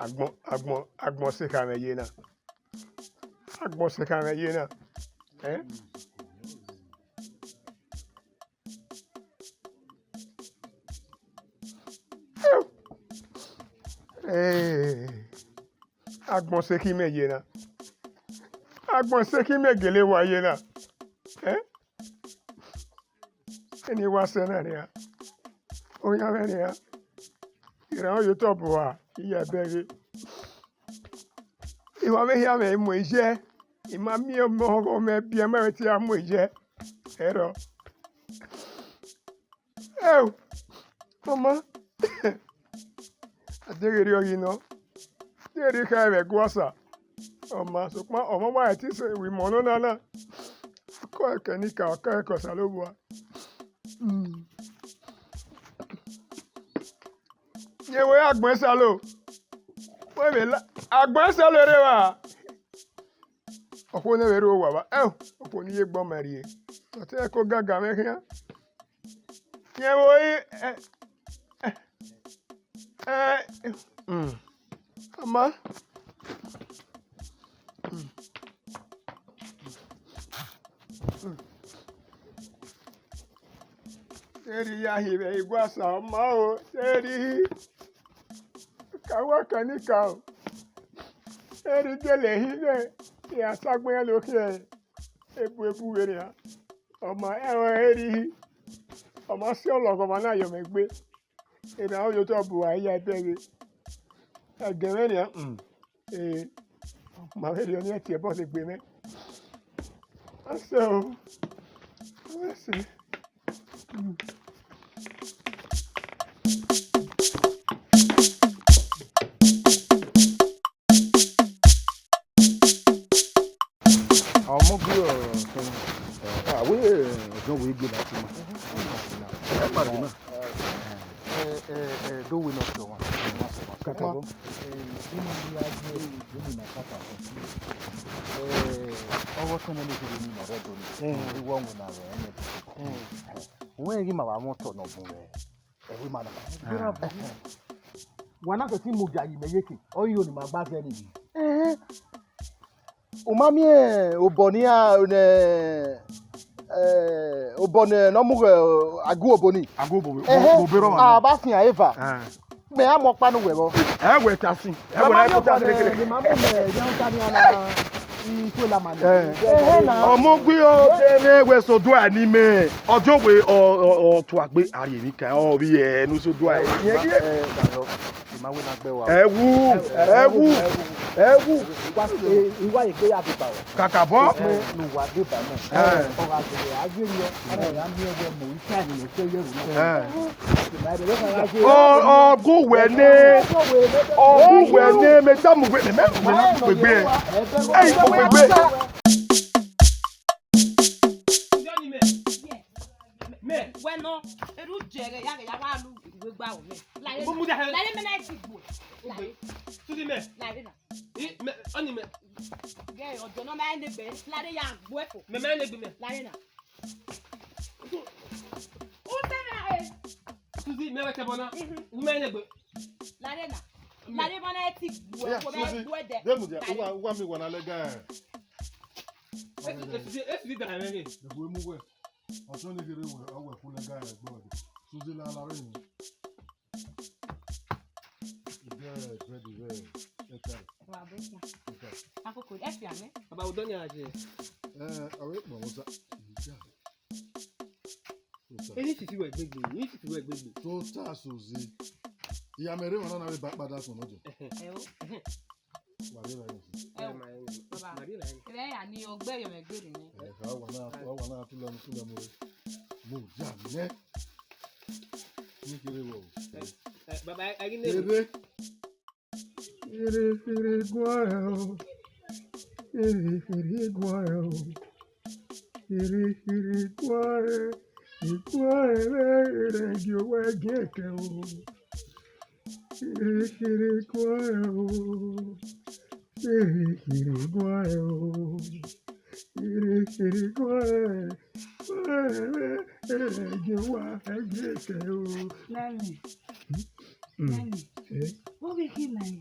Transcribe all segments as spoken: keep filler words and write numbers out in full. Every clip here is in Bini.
Agbọn, agbọn, agbọn sekha mwẹ ye na. Agbọn sekha mwẹ ye na. Eh? Eh, agbọn sekha mwẹ ye na. Agbọn sekha mwẹ gele wa ye na. Eh? Eni wa sẹ na nian. Oyan mwẹ nian. Iran ye otọ bu uwa, iye ẹbẹghe. Iwa mwẹ hia mwẹ mu yẹ. I ma miẹn ọmọ ọghọ mwẹ biẹ ma vbe te a mu yẹ. Ẹrọ. Ẹo, ọma. A deghẹ erriọ ghi nọ. Deghẹ erriọ kha vbe ẹguọsa. Ọma, sokpan ọmọ wa ẹtin sẹ vbe imọ nọ na na. Ọkọ ẹkẹ ne I ka, ọkọ ẹkẹ Osanobua. Mm. Rẹn wẹ agbọn Ẹsalo. Wẹ vbe la, agbọn Ẹsalo rre evba. Okhuo ne vbe rre owa vba. Ẹo, okhuo ne I ye gbe ọmọ rrie. Ọ te ẹko gaga mwẹ khian. Rẹn vbe ori, ẹ, ẹ, ẹ, mm, ọma. Mm. Erriọ ya hi vbe ẹguọsa ọma o, erriọ. Ka wa kan ni ka o. Erriọ gele hi vbe, ya sa gbẹn lo khian. Ebu ebu vbe nian. Ọma ẹrọ erriọ. Ọma si ọlọghọ ọmwa na yọ mwẹ egbe. Erha ọ ye otọ bu uwa, iye ẹbẹghe. Ẹgẹmwẹ nian, mm, eh, ma vbe rhie ọnii ẹtin ẹbọ legbe mwẹ. Ase o. Ase. Mm. Ọmọ gbe ọtẹn. Ah, wẹ, ọdọn wẹ gbe lati ma. Ẹ pari na. Ẹ, ẹ, ẹ, do wẹ nọ sẹ ọmwa. Kakabọ. Ẹ, ẹ, ọghe ọtẹn mwẹ ne gele ni ma rre do ni. Ẹ. Iwọ winna rẹ, ẹ, ẹ. Wẹ ghi ma wa mwẹ otọ nọ bun rẹ. Ẹvbo ima na. Wa na sẹtin mudia ye imẹ iyeke, ọ i re ne ima gba zẹ nii. Ẹhẹn. U ma miẹn obọ ne iran ne, eh, obọ ne, ne ọ mu ghe aguobo nii. Aguobo, ẹhẹn, obọ rọ ọmwa. A ba fian eva. Ẹhẹn. Mẹ a mu ọkpa ne uwẹ vbọ. Ẹ wẹ ta sin. Ẹ wẹ na kota ne kere. Ni ma mu mẹ, ya ta ni ana. Ọmọ gbe ọ, de ne wẹ so do a ni mẹ. Ọjọ wẹ ọ, ọ, ọ tua gbe, a rhie emwi kan, ọ vbe ẹ ne so do a. Ẹ wu, ẹ wu, ẹ wu. Kakabọ. Ẹ. Ọ gha gele a ye rriọ, a na ya miẹn wẹ mẹ. Ẹ. Ọ, ọ gu wẹ ne, ọ gu wẹ ne, mẹ ta mu wẹ, mẹ, mẹ, mẹ na mu wẹ gbe. Ẹ, mu wẹ gbe. Mẹ. Wẹ nọ, eru jẹ ghe ya ghe ya wa lu iwe gba o mẹ. Lare, lare mẹ na ti gbo. Lare. Tudi mẹ. Lare na. I mẹ, ọni mẹ. Gẹ ọjọ nọ mẹ ne gbe. Lare ya gbo ẹfo. Mẹ mẹ ne gbe mẹ. Lare na. Suzy, mẹ wẹ kẹbọ na. Mhm. U mẹ ne gbe. Lare na. Lare mọ na ti gbu ẹko mẹ gbu ẹdẹ. Dem dia, uwa, uwa mi wa na lẹga. Esi, esi, esi di da mẹ ghe. Egbe mu wẹ. Ọtọn ni kere wẹ, ọ wẹ ku lẹga ẹgbẹ ọdẹ. Suzy la la rẹ ni. Ide bread rẹ, ẹta. Wa bo sa. Ẹta. Akoko, ẹ fi amẹ. Baba, u dọ ni a je. Eh, awe kpọ mo sa. Ija. Eni titi wẹ gbegbe, eni titi wẹ gbegbe. Tota Suzy. Iya mẹ rre wọn na vbe ba kpada kun nọjọ. Ẹ o. Wa rre rẹ. Ẹ o. Baba. Wa rre rẹ. Ẹ ya ni ọgbẹ yọ mẹ gbere nẹ. Ẹ ka wa na, wa na tulẹ mu, tulẹ mu re. Mo ya nẹ. Ni kere wọ. Ẹ, baba, ẹ ghi ne. Ere. Kiri kiri guan o, kiri kiri guan o, kiri kiri guan, iguan rẹ gi owẹ giẹkẹ o. Kiri kiri guan o, kiri kiri guan o, kiri kiri guan, iguan rẹ gi owẹ giẹkẹ o. Nani, nani, o ghi khin nani.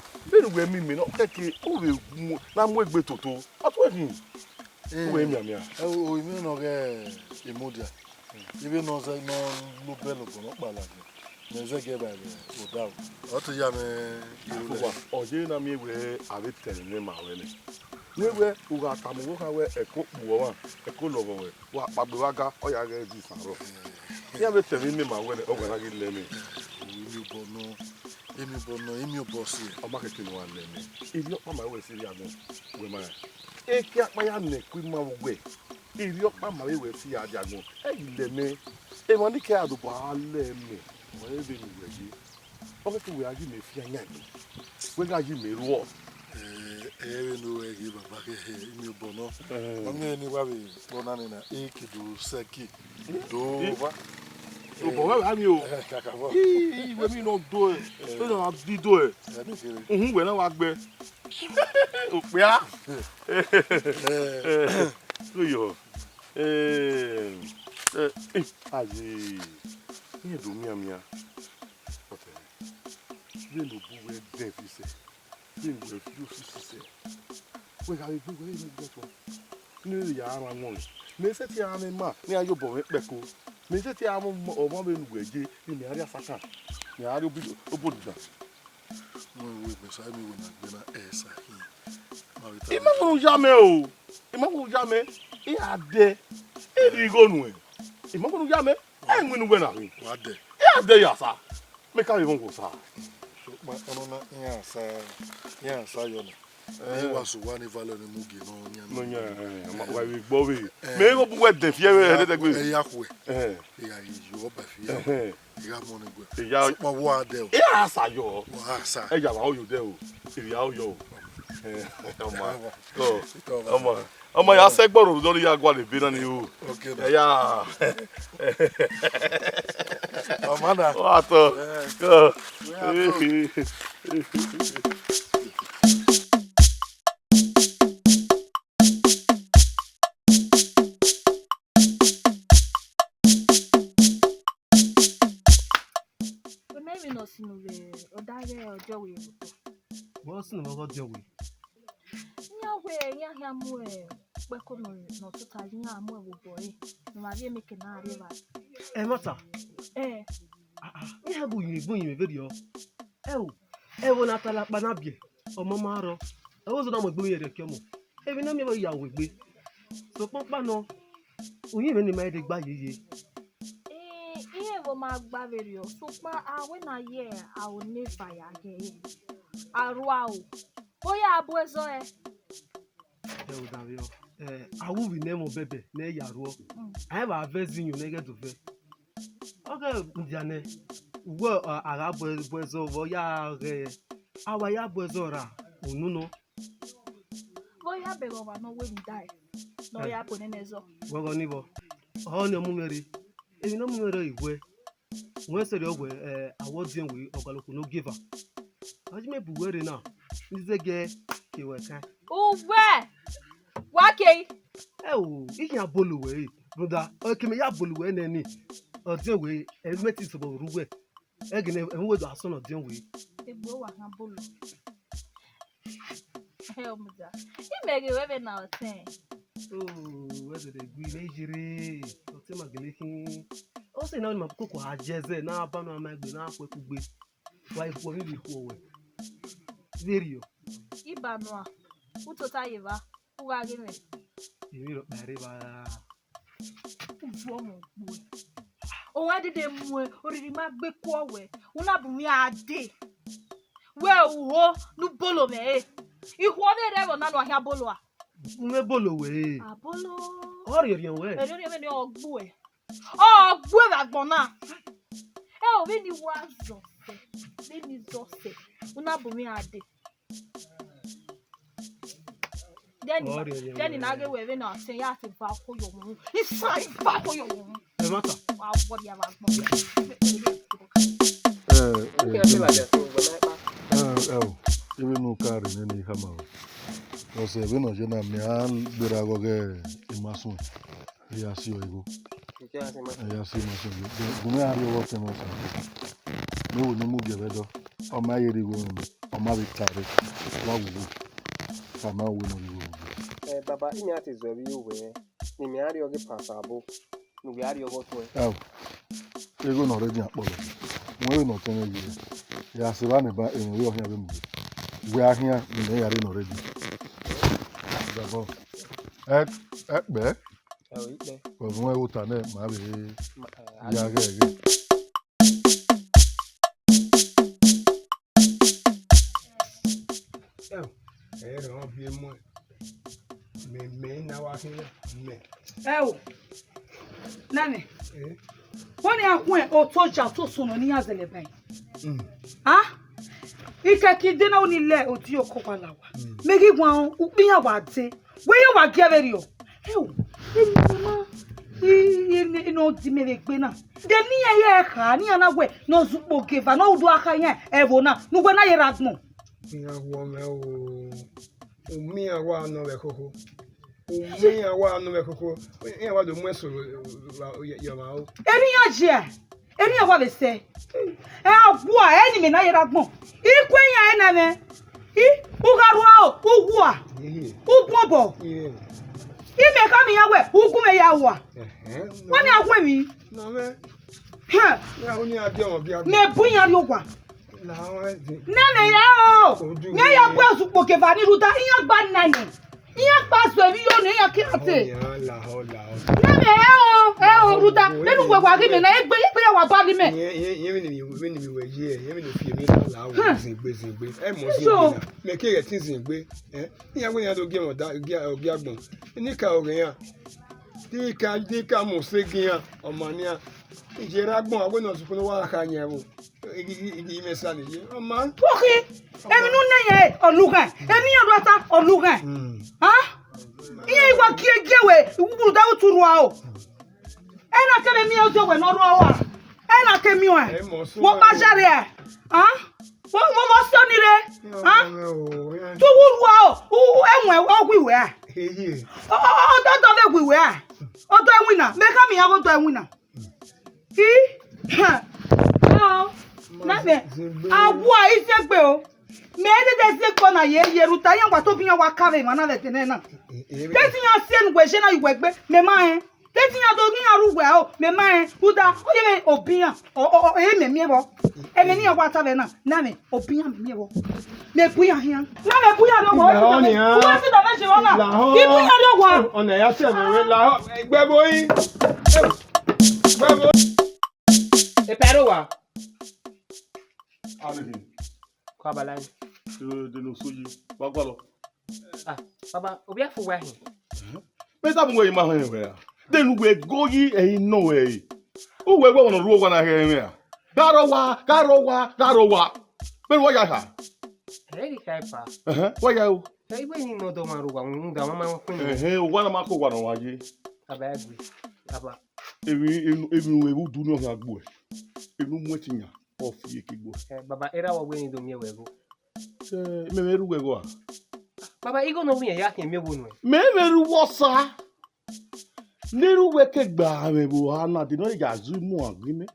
Vbene uwẹ miẹn imẹ nọ, kẹke u vbe mu, na mu egbe toto. Ọ tuẹ khin. U vbe mianmian. Ẹ o, imẹ nọ ghe imudia. Ivbe nọ zẹ nọ lobẹ lobọ nọ kpala. Mẹ zẹgiẹ ba ẹmwẹ odaro. Ọ te ya mwẹ iru nẹ. Uwa, ọ ye na miẹn wẹ a vbe tẹn ne ma ruẹ nẹ. Wẹ wẹ, u gha tama uwa khan wẹ ẹko kpu ọmwa, ẹko lọghọ wẹ, wa kpagbe vbe aga, ọ ya ghẹ di isan rrọọ. Iran vbe tẹn ne ma ruẹ nẹ, ọ gha na ghi lẹ mẹ. Emiobọ nọ, emiobọ nọ, emiobọ si. Ọ ma kẹke ne uwa lẹ mẹ. Ivbi ọkpa ma wẹ si rhie agbọn, wẹ ma rẹn. Eke akpa ya nẹ ku ima vbe uwẹ. Ivbi ọkpa ma vbe wẹ si ya dia agbọn. Ẹ ghi lẹ mẹ. Emwa ni ke a do gba lẹ mẹ. Ọ rẹ vbe ne uwẹ ye. Ọ khẹke wẹ gha yi mẹ fian yan egbe, wẹ gha yi mẹ ruọ. Ẹ, ẹ vbe ne uwẹ ghi baba khẹkhẹ, emiobọ nọ. Ẹ. Ọ miẹn ne wa vbe kpọ na nena, e ke do sẹki, do va. Obọ wẹ gha miẹn o. Ẹ, kakabọ. Ii, wẹ mi nọ do ẹ, ẹ na di do ẹ. Ẹ, ne kere. Uhun, wẹ na wa gbẹ. Okpia. Ẹ. Ẹ, so yọ. Ẹ, ẹ, ẹ, aye. Iran do mianmian. Ọtẹn. Vbene obọ uwẹ dẹn fi sẹ, vbene uwẹ fi osi sisẹ, wẹ gha vbe gbe wẹ re mu gbe ọtuẹn, ne ya rhan wọn. Mẹ sẹtin a mwẹ ima ne a ya obọ mwẹ kpẹko, mẹ sẹtin a mwẹ ọmwa vbene uwẹ ye, ne mẹ a rhie asakan, mẹ a rhie obo odida. Wẹ wẹ mẹ sa, mẹ wẹ na gbe na, ẹ sa hin. Ma vbe ta. I ma wẹ ne u ya mẹ o, i ma wẹ ne u ya mẹ, I gha dẹ, I rhie igho nuẹn, i ma wẹ ne u ya mẹ. Ẹ winna uwẹ na rre. Wa dẹ. Iran dẹ ya sa. Mẹ ka vbe vọn ghe Osa. Sokpan ọnọna iran sa, iran sa yọ nẹ. Ẹ. Iran wa sẹ owa ne Valọ ne mu gie nọ yan. Nọ yan, ẹ, wa vbe gbọ vbe. Ẹ. Mẹ igho bu wẹ dẹ fiẹ vbe ẹdẹdẹgbe. Ẹ ya khuẹ. Ẹ. Ẹ ya yi yọ ba fiẹ. Ẹ. Ẹ ya mọ ne gbe. Ẹ ya. Sokpan wa dẹ o. Iran sa yọ. Wa sa. Ẹ ya wa o yo dẹ o. Ẹ ya o yọ o. Ẹ, ọma. Ọma. Ọma. Ọmọ ya sẹ gbọrọ rudọ ya gualọ ebe na ni ru. Okay, ya. Ọmọ na. Wa tọ. Ọna emwi ne ọ sunu vbe ọdaghe ọdiọvbe vbe otọ. Vbe ọ sunu vbe ọghe ọdiọvbe? Iran wẹ iran khian mu ukpẹko ne ọ tota ye iran mu ẹvbo obọ ẹre, ne ọ ma rhie emeke na rrie evbare. Ẹmwata. Ẹ. Ah, ah, iran gu uyinmwẹ gu uyinmwẹ vberriọ. Ẹo, ẹvbo ne a ta la kpa na biẹ, ọmọ ma rrọọ. Ẹvbo zẹ na mu egbe vbe rhie ẹkiọ ọmọ. Emwi ne ọ miẹn vbe ya wẹ egbe. Sokpan ọkpa nọ, uyinmwẹ ne ima i degba yeye. Iran vbe ma gba vberriọ, sokpan a wẹ na ye aro ne eva ya ghe ẹre. A rua o, vbe ọ ya bu ẹzọ ẹre? Ẹ, u danmwehọ. Ẹ, a wu vbe ne ẹmwẹ bẹbẹ ne ẹ ya rhuọ. Mm. A i vbe vẹ ẹzọ iyọnrẹn ghẹ do vẹ. Ọ ghẹ mudia nẹ, uwẹ a, a gha bu, bu ẹzọ vbe ọ ya ghẹ, a wa ya bu ẹzọ ra unu nọ. Vbe ọ ya bẹghe ọmwa ne ọ wẹ emwi dae, ne ọ ya bu nene ẹzọ. Vbe ọghọ ni vbọ? Ọhọ ne ọ mu mwẹ rre. Emwi ne ọ mu mwẹ rre ọre wẹ, wẹ sẹrriọ wẹ, ẹ, a wẹ ọdiọn wẹ ọgaloku ne ogieva. A ji mẹ bu uwẹ rre na, ne I zẹgiẹ ke wẹ kan. Uwẹ, wa ke. Ẹ o, I khian bolo wẹ re, rhunmwuda, ọ ke mẹ ya bolo wẹ nẹ ni, ọdiọn wẹ, ẹ mẹ te sobọ rre uwẹ. Ẹghẹ ne ẹmwẹ uwẹ do asọn ne ọdiọn wẹ. Egbe wa khian bolo. Ẹ, ọmọdia, imẹ ghe ruẹ vbe na ọtẹn. Oh, wẹ dede gui vbe yere, ọtẹn ma gele khin. Ọ sẹ ne ma koko a jẹ zẹ, ne a ba nọ ma egbe, ne a khuẹ kugbe. Wa ikhuo vbe ikhuo wẹ. Vberriọ. Ibanua, u tota ye evba, u gha ghe mwẹ. Emwi rhọkpa rre evba. U vu ọmọ gbe. Ọmwa dede mu oriri ma gbe kuọ wẹ, u na bu mwẹ a dee. Wẹ uho ne u bolo mwẹ re. Ikhuo vbe rre ẹvbo na ne ọ khian bolo a? U mwẹ bolo wẹ re. A bolo. Ọ rhiẹrhiẹn wẹ. Erriọ mwẹ ne ọ gbuẹ. Ọ gbuẹ vbe agbọn na. Ẹ o, vbene I wa zọ sẹ, vbene I zọ sẹ, u na bu mwẹ a dee. Dẹni, ọ rhiẹrhiẹn dẹni wẹ na re. Ghe wẹ vbene a sẹ ya sẹ va kho yọ wọn. Isan i va kho yọ wọn. Ẹ ma ta. Wa wọ dia vbe agbọn. Ẹ, ẹ, ẹ, ẹ, ẹ o, ẹ vbe ne u ka rre nene I khama o. Ọsẹ vbene ọ ye na, mẹ a gberra ghe ọghe ima suẹn. Ẹ ya si ọre igho. Ẹ ya si ima suẹn igho. Gu mwẹ a rrie ọvbokhan ne ọ suẹn. Ne wo ne mu gie vbe dọ. Ọ ma ye rre igho rhunmwuda, ọ ma vbe ta rre. Wa wu igho. Khama uwu ne ọ rre igho rhunmwuda. Ẹ, baba, I miẹn a te zọ vbe iro wẹ, ne imẹ a rrie ọghe pasa abo, ne uwẹ a rrie ọghe ọtuẹn. Ao, igho ne ọ rre edian kpọlọ. Wẹ vbene ọ tẹn mwẹ ye, ya sẹ evba nẹ ba emwi vbe ọ khian vbe mu. Wẹ a khian, ne imẹ ya rre ne ọ rre edian. Ẹ, ẹ kpẹ. Ẹ o, ikpẹ. Wẹ vbe ota nẹ, ma vbe ya ghẹ ghẹ. Ẹ o, ẹ rẹ ọ biẹ muẹn. Mẹ, mẹ na wa khin mẹ. Ẹ o, nene. Eh? Wẹ ne a khuẹn otọ ja otọ sunu ne iran zẹlẹ ba ẹn. Mm. Ah? Ikẹkide na ni lẹ odiọkọ wa la wa. Mm. Mẹ ghi wan ukpẹ iran wa dee. Wẹ iran wa gie vberriọ. Ẹ o, eni ma, i, i, eni, eni ọ di mẹ vbe egbe na. De ne iran ye kha, ne iran na wẹ, ne ọ zẹ ukpo gie eva, ne ọ do a kha iran ẹvbo na, ne uwẹ na ye rre agbọn. Iran wọ mwẹ o. U miẹn iran wa nọ vbe ẹkhokho. U miẹn iran wa nọ vbe ẹkhokho. Iran wa do mu ẹso ye ọmwa o. Erriọ iran jẹ, erriọ iran wa vbe sẹ. Ẹ a gua, ẹ ni mẹ na ye rre agbọn. I kue iran ẹre na mwẹ. I, u gha rua o, u gua. Ehe. U gun obọ. Ehe. I mẹ khama iran wẹ, u gu mwẹ ya rua. Ẹhẹn. Wa ni a gu emwi. Nọ mwẹ. Hẹn. Ya hu ni a di ọmọ bia. Mẹ bu iran rrie owa. Nene ya o. Odu ne ya gbe ọzukpo keva ni rhunmwuda iran gba nene. Iran gba zọ emwi yo ne iran kira te. Nene ya o, ẹ o, rhunmwuda, nene uwẹ wa ghi mẹ na, egbe, egbe ya wa ba ghi mẹ. Iye, iye, iye, vbene mi, vbene mi wẹ ye, iye, vbene fi emwi na la, wo, zin egbe, zin egbe. Ẹ mọ zin egbe na. Mẹ keghi ẹtin zin egbe. Ẹ, iran wẹ iran do gie mwẹ ọda, gie, gie agbọn. Nika ọghe iran. Nika, nika mose gie iran, ọma nian. Iye rre agbọn, a wẹ ne ọ sokpan ne wa kha yan ẹvbo. Imẹ sani ye, ọma. Pọkhi, emwi ne u na yẹn ọlughan, emwi iran do ta ọlughan. Hmm. Ah? Iran wa gie gie wẹ, uwuruda utu rua o. Ẹna kẹmẹ miẹn ozo wẹ ne ọ rua ua. Ẹna ke miẹn ọẹn. Wo kpa jare ẹ. Wo vbe ọse ọni rre. Tu uwu rua o. Ẹwẹn ọ wi wẹ a. Ọdọdọ vbe wi wẹ a. Ọdọ ẹwinna. Mẹ khama iran ghe ọdọ ẹwinna. I, ha, ọ, na mẹ, a wa iziegbe o. Mẹ dede ziegbe na ye ye rhuta, iran wa tobọ iran wa ka vbe emwa na vbe ẹdẹnẹ na. Te iran si enu wẹ je na ye uwẹ gbe, mẹ ma rẹn. Te iran do ghi iran ru uwẹ o, mẹ ma rẹn. Rhuda, ọ ye vbe obọ iran, ọ, ọ, ọ, ẹ mẹ miẹn vbọ. Ẹmwẹ ne iran wa ta vbe na, na mẹ, obọ iran mẹ miẹn vbọ. Mẹ bu iran hian. Na mẹ bu iran rre owa. Lahọ nian. Uwa si da vbe je vbọ na. Lahọ. I bu iran rre owa. Ọna ya sẹ vbe lahọ. Gbẹbo yi. Gbẹbo. Epa rre owa. Alehi. Kọ abala yi. Yo de no so yi. Wa gualọ. Ah, baba, obi afu wa hin. Mẹ tama uwẹ ima họn wẹ a. De ne uwẹ go yi ẹre nọ wẹ re. Uwẹ wẹ ọmọ ne ọ rre owa na hẹ mwẹ a. Gha rre owa, gha rre owa, gha rre owa. Vbene wa ya kha. Ẹ ghi kha epa. Ẹhẹn, wa ya o. Ẹ, iwẹ ni nọ dọ ma rre owa, rhunmwuda ma ma khuẹn. Ẹhẹn, owa na ma kọ owa ne ọ wa ye. Baba, ẹ gbe. Baba. Emwi, emwi, emwi vbe udu ni ọ khian gbuẹ. Emwi mu ẹtin yan, ọ fi eke gbuẹ. Ẹ, baba, erha wa wẹ ne do miẹn wẹ gho. Ẹ, mẹ, mẹ ru wẹ gho a? Baba, igho ne ọ miẹn ya khian miẹn wo nuẹn. Mẹ, mẹ ru wọ sa. Ne erha uwẹ ke gbe aro mwẹ vbe oha na, de ne ọ ya zu imuan gi mẹ.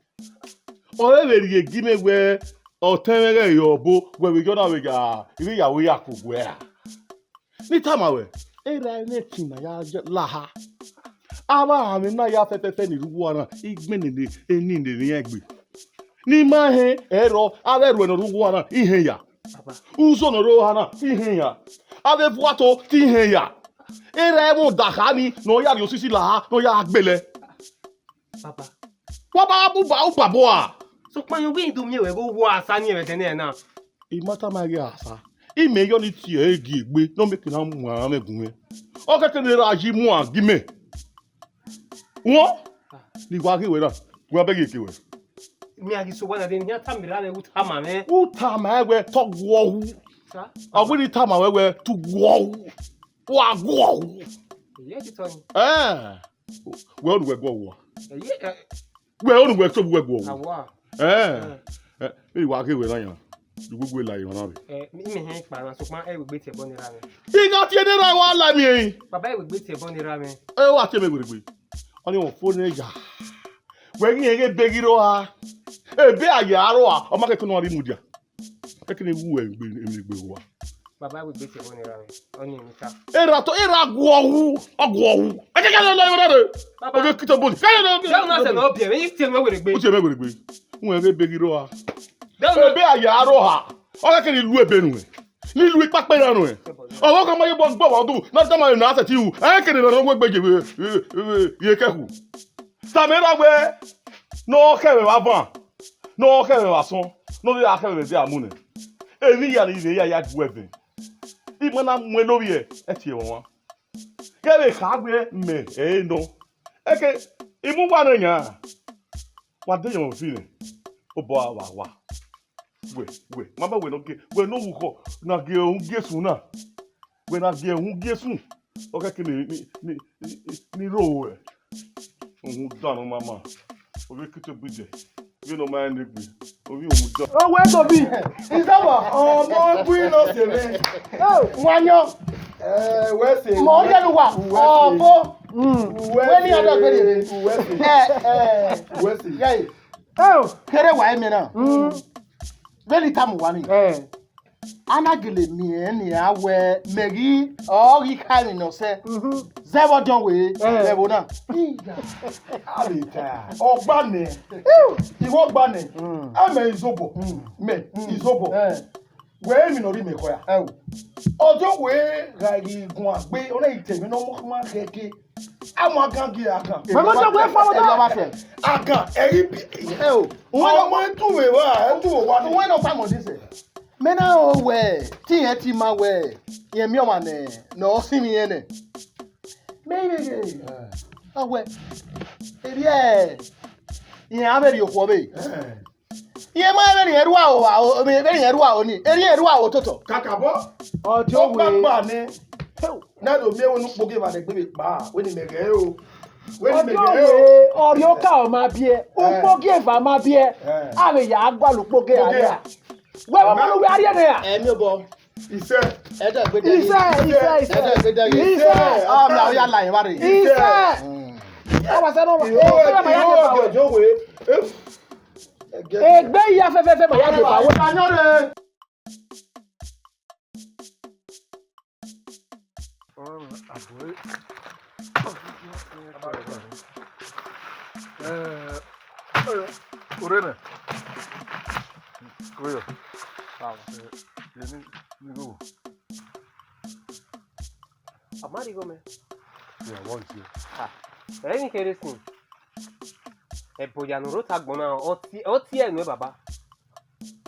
Ọ re vbe rhie gi mẹ wẹ, ọtẹn mwẹ ghẹ re ọbo, wẹ vbe yọ na vbe ya, I vbe ya ru ya ku wẹ a. Ne I tama wẹ, erha ẹmwẹ ẹtin na ya laha. Avbe aranmwẹ na ya fẹfẹfẹ ni rre uwu na, igbẹnẹ ne eni ne erha iran egbe. Ne ima hẹn ẹrọ, avbe ẹrhuẹ ne ọ rre uwu na, I hẹn ya. Uzo ne ọ rre oha na, I hẹn ya. Avbe vuato, te I hẹn ya. Erha ẹmwẹ ọdakha ni ne ọ ya rhie osisi laha, ne ọ ya gbele. Baba. Wa ba bu ba u babo a. Sokpan yọ wẹ do miẹn wẹ vbe owa sa ni ẹmwẹ ẹdẹnẹ na. I ma tama ghe a sa. Imẹ yọ ni tie ẹre gie egbe, ne ọ mieke na mu aranmwẹ gun mwẹ. Ọ kẹkẹ ne erha yi mu a gi mẹ. Wọn? Ni wa ghe wẹ na. Wa bẹghe eke wẹ. Mẹ a ghi so wa na de, ne iran tama erha mwẹ, u tama mwẹ. U tama ẹre wẹ, te ọ guọ hu. Sa? Ọ wẹ ne I tama wẹ wẹ, te u guọ hu. Wa guọ hu. Iye ti tọ ni. Ẹ. Wẹ ọnu wẹ guọ hu a? Iye, ẹ. Wẹ ọnu wẹ tobọ wẹ guọ hu. Awa. Ẹ. Ẹ, ẹ, wa ghe wẹ na yan. Ugbugbu la emwa na rre. Ẹ, imẹ hẹn kpa na, sokpan ẹ wegbe tie ẹbọ ne erha mwẹ. I gha tie ne erha wa la miẹn. Baba, ẹ wegbe tie ẹbọ ne erha mwẹ. Ẹ wa tie mẹ wegbe. Ọni ọ fo ne ya. Wẹ ghi rẹn ghe ebe ghi rrọọ a. Ebe a ya rrọọ a, ọ ma kẹke ne ọ rhie mudia. Kẹke ne wu ẹre egbe, egbe rua. Baba, ẹ wegbe tie ẹbọ ne erha mwẹ. Ọni emwi ta. Erha to, erha guọ hu, ọ guọ hu. Ẹ kẹkẹ lọ lọ rẹ. Baba. Ọ ghe kito boni. Kẹkẹ lọ. Dẹ una sẹ ne ọ biẹ mwẹ, I tie mwẹ wegbe. U tie mẹ wegbe. Wẹ ghe ebe ghi rrọọ a. Dẹ una. Ebe a ya rrọọ a. Ọ kẹke ni lu ebe nuẹn. Ni lu ikpakpa erha nuẹn. Ọmwa ọkhan ma ye bọ gbe ọmwa ọdọ, na tama na sẹtin ru. Ẹ kere ne ọ wegbe ye vbe, vbe, vbe, ye kẹkhu. Tama erha wẹ, ne ọ khẹ mwẹ vbe avan, ne ọ khẹ mwẹ vbe asọn, ne ọ vbe gha khẹ mwẹ vbe ẹdẹ amunẹ. Emwi hia ni vbe ya ya gu ẹvẹn. I ma na mu ẹn ne ovbi ẹre, ẹ tie ẹmwẹ ọmwa. Ghẹ vbe kha wẹ mẹ ẹre nọ. Ẹke, I mu uwa nọ yan. Wa de yẹn fi nẹ. Obọ a wa wa. Wẹ, wẹ, ma ba wẹ ne ọ gie, wẹ ne ọ vbe ukhọ, na gie uhunmwu Jesu na. Wẹ na gie uhunmwu Jesu. Ọ khẹke ni, ni, ni, ni, ni ro ruẹ. Uhunmwu dan ne ọ ma ma. Ovbi ekete ogbidẹ. Vbene ọ ma rẹn ne egbe. Ovbi uhunmwu dan. Owẹ Tobi, izọbọ, ọmọ ẹgbẹ nọ sẹ mwẹ. Wanyọ. Eh, wẹ sẹ. Mọ yẹ nu wa. Ọbo. Wẹ ni ọdọ gbede. Wẹ sẹ. Eh, eh. Wẹ sẹ. Yay. Oh, kere wa emiẹn na. Mm. Vbene I tama uwa ni. Eh. A na gele miẹn nian wẹ mẹ ghi ọ ghi kha emwi ne ọ sẹ. Mhm. Zẹ vbe ọdiọn wẹ, eh, zẹ vbe na. Iya. A vbe ta. Ọgba nẹ. Iwọ ọgba nẹ. Mm. A mẹ izobọ. Mm. Mẹ, mm, izobọ. Eh. Wẹ emwi ne ọ rhie mẹ khọ ya. Ẹo. Ọdiọn wẹ gha ghi guan gbe, ọ na ghi te emwi ne ọ ma khẹke. Ama gan gie agan. Mẹ mo sọ wẹ fọ wọ. Agan, ẹ ghi bi. Ẹo. Ọmọ ẹtu vbe wa, ẹtu vbe wa ni. Uwẹ nọ famọ dise. Mẹ na ro wẹ, te irẹn ti ma wẹ, irẹn miẹn ọmwa nẹ, ne ọ sinmwi irẹn nẹ. Mẹ i vbe ghe. Eh. Ọ wẹ, erriẹ, irẹn a vbe rhie okhuo vbe. Eh. Irẹn ma vbe rhie erhua aro, vbe rhie erhua aro ni, erriẹ erhua aro totọ. Kakabọ. Ọdiọn wẹ. Ọkpakpa nẹ. Heo. Na do miẹn wẹ ne ukpogieva ne egbe vbe kpa, wẹ ne imẹ ghẹ o. Wẹ ne imẹ ghẹ o. Ọrioka ọ ma biẹ, ukpogieva ma biẹ, a vbe ya gualọ ukpogieva. Wẹ vbe ọmọ ne uwẹ a rhie nẹ ra? Ẹmi obọ. Isẹ. Ẹdẹ gbede. Isẹ, isẹ, isẹ. Ẹdẹ gbede. Isẹ. Ọ mẹ, ọ ya la emwa rre. Isẹ. Ọ wa sẹ nọ. Ìwọ Ukpogieva ma ya ìwọ deba wẹ. Ọgẹdẹ wẹ. Egbe ya fẹfẹfẹ ma ya deba wẹ. Ayọ rẹ. Ọmọ mi, àbúrò. Eh, eh, ọ̀rẹ́ rẹ̀. Kúrò. Eh, yẹ ni, ni go. Amadi gome. Yeah, what is it? Ha. Ẹni kere sin. Ẹbọ ya ne u rre ota agbọn na, ọ tie, ọ tie ẹre nuẹn baba.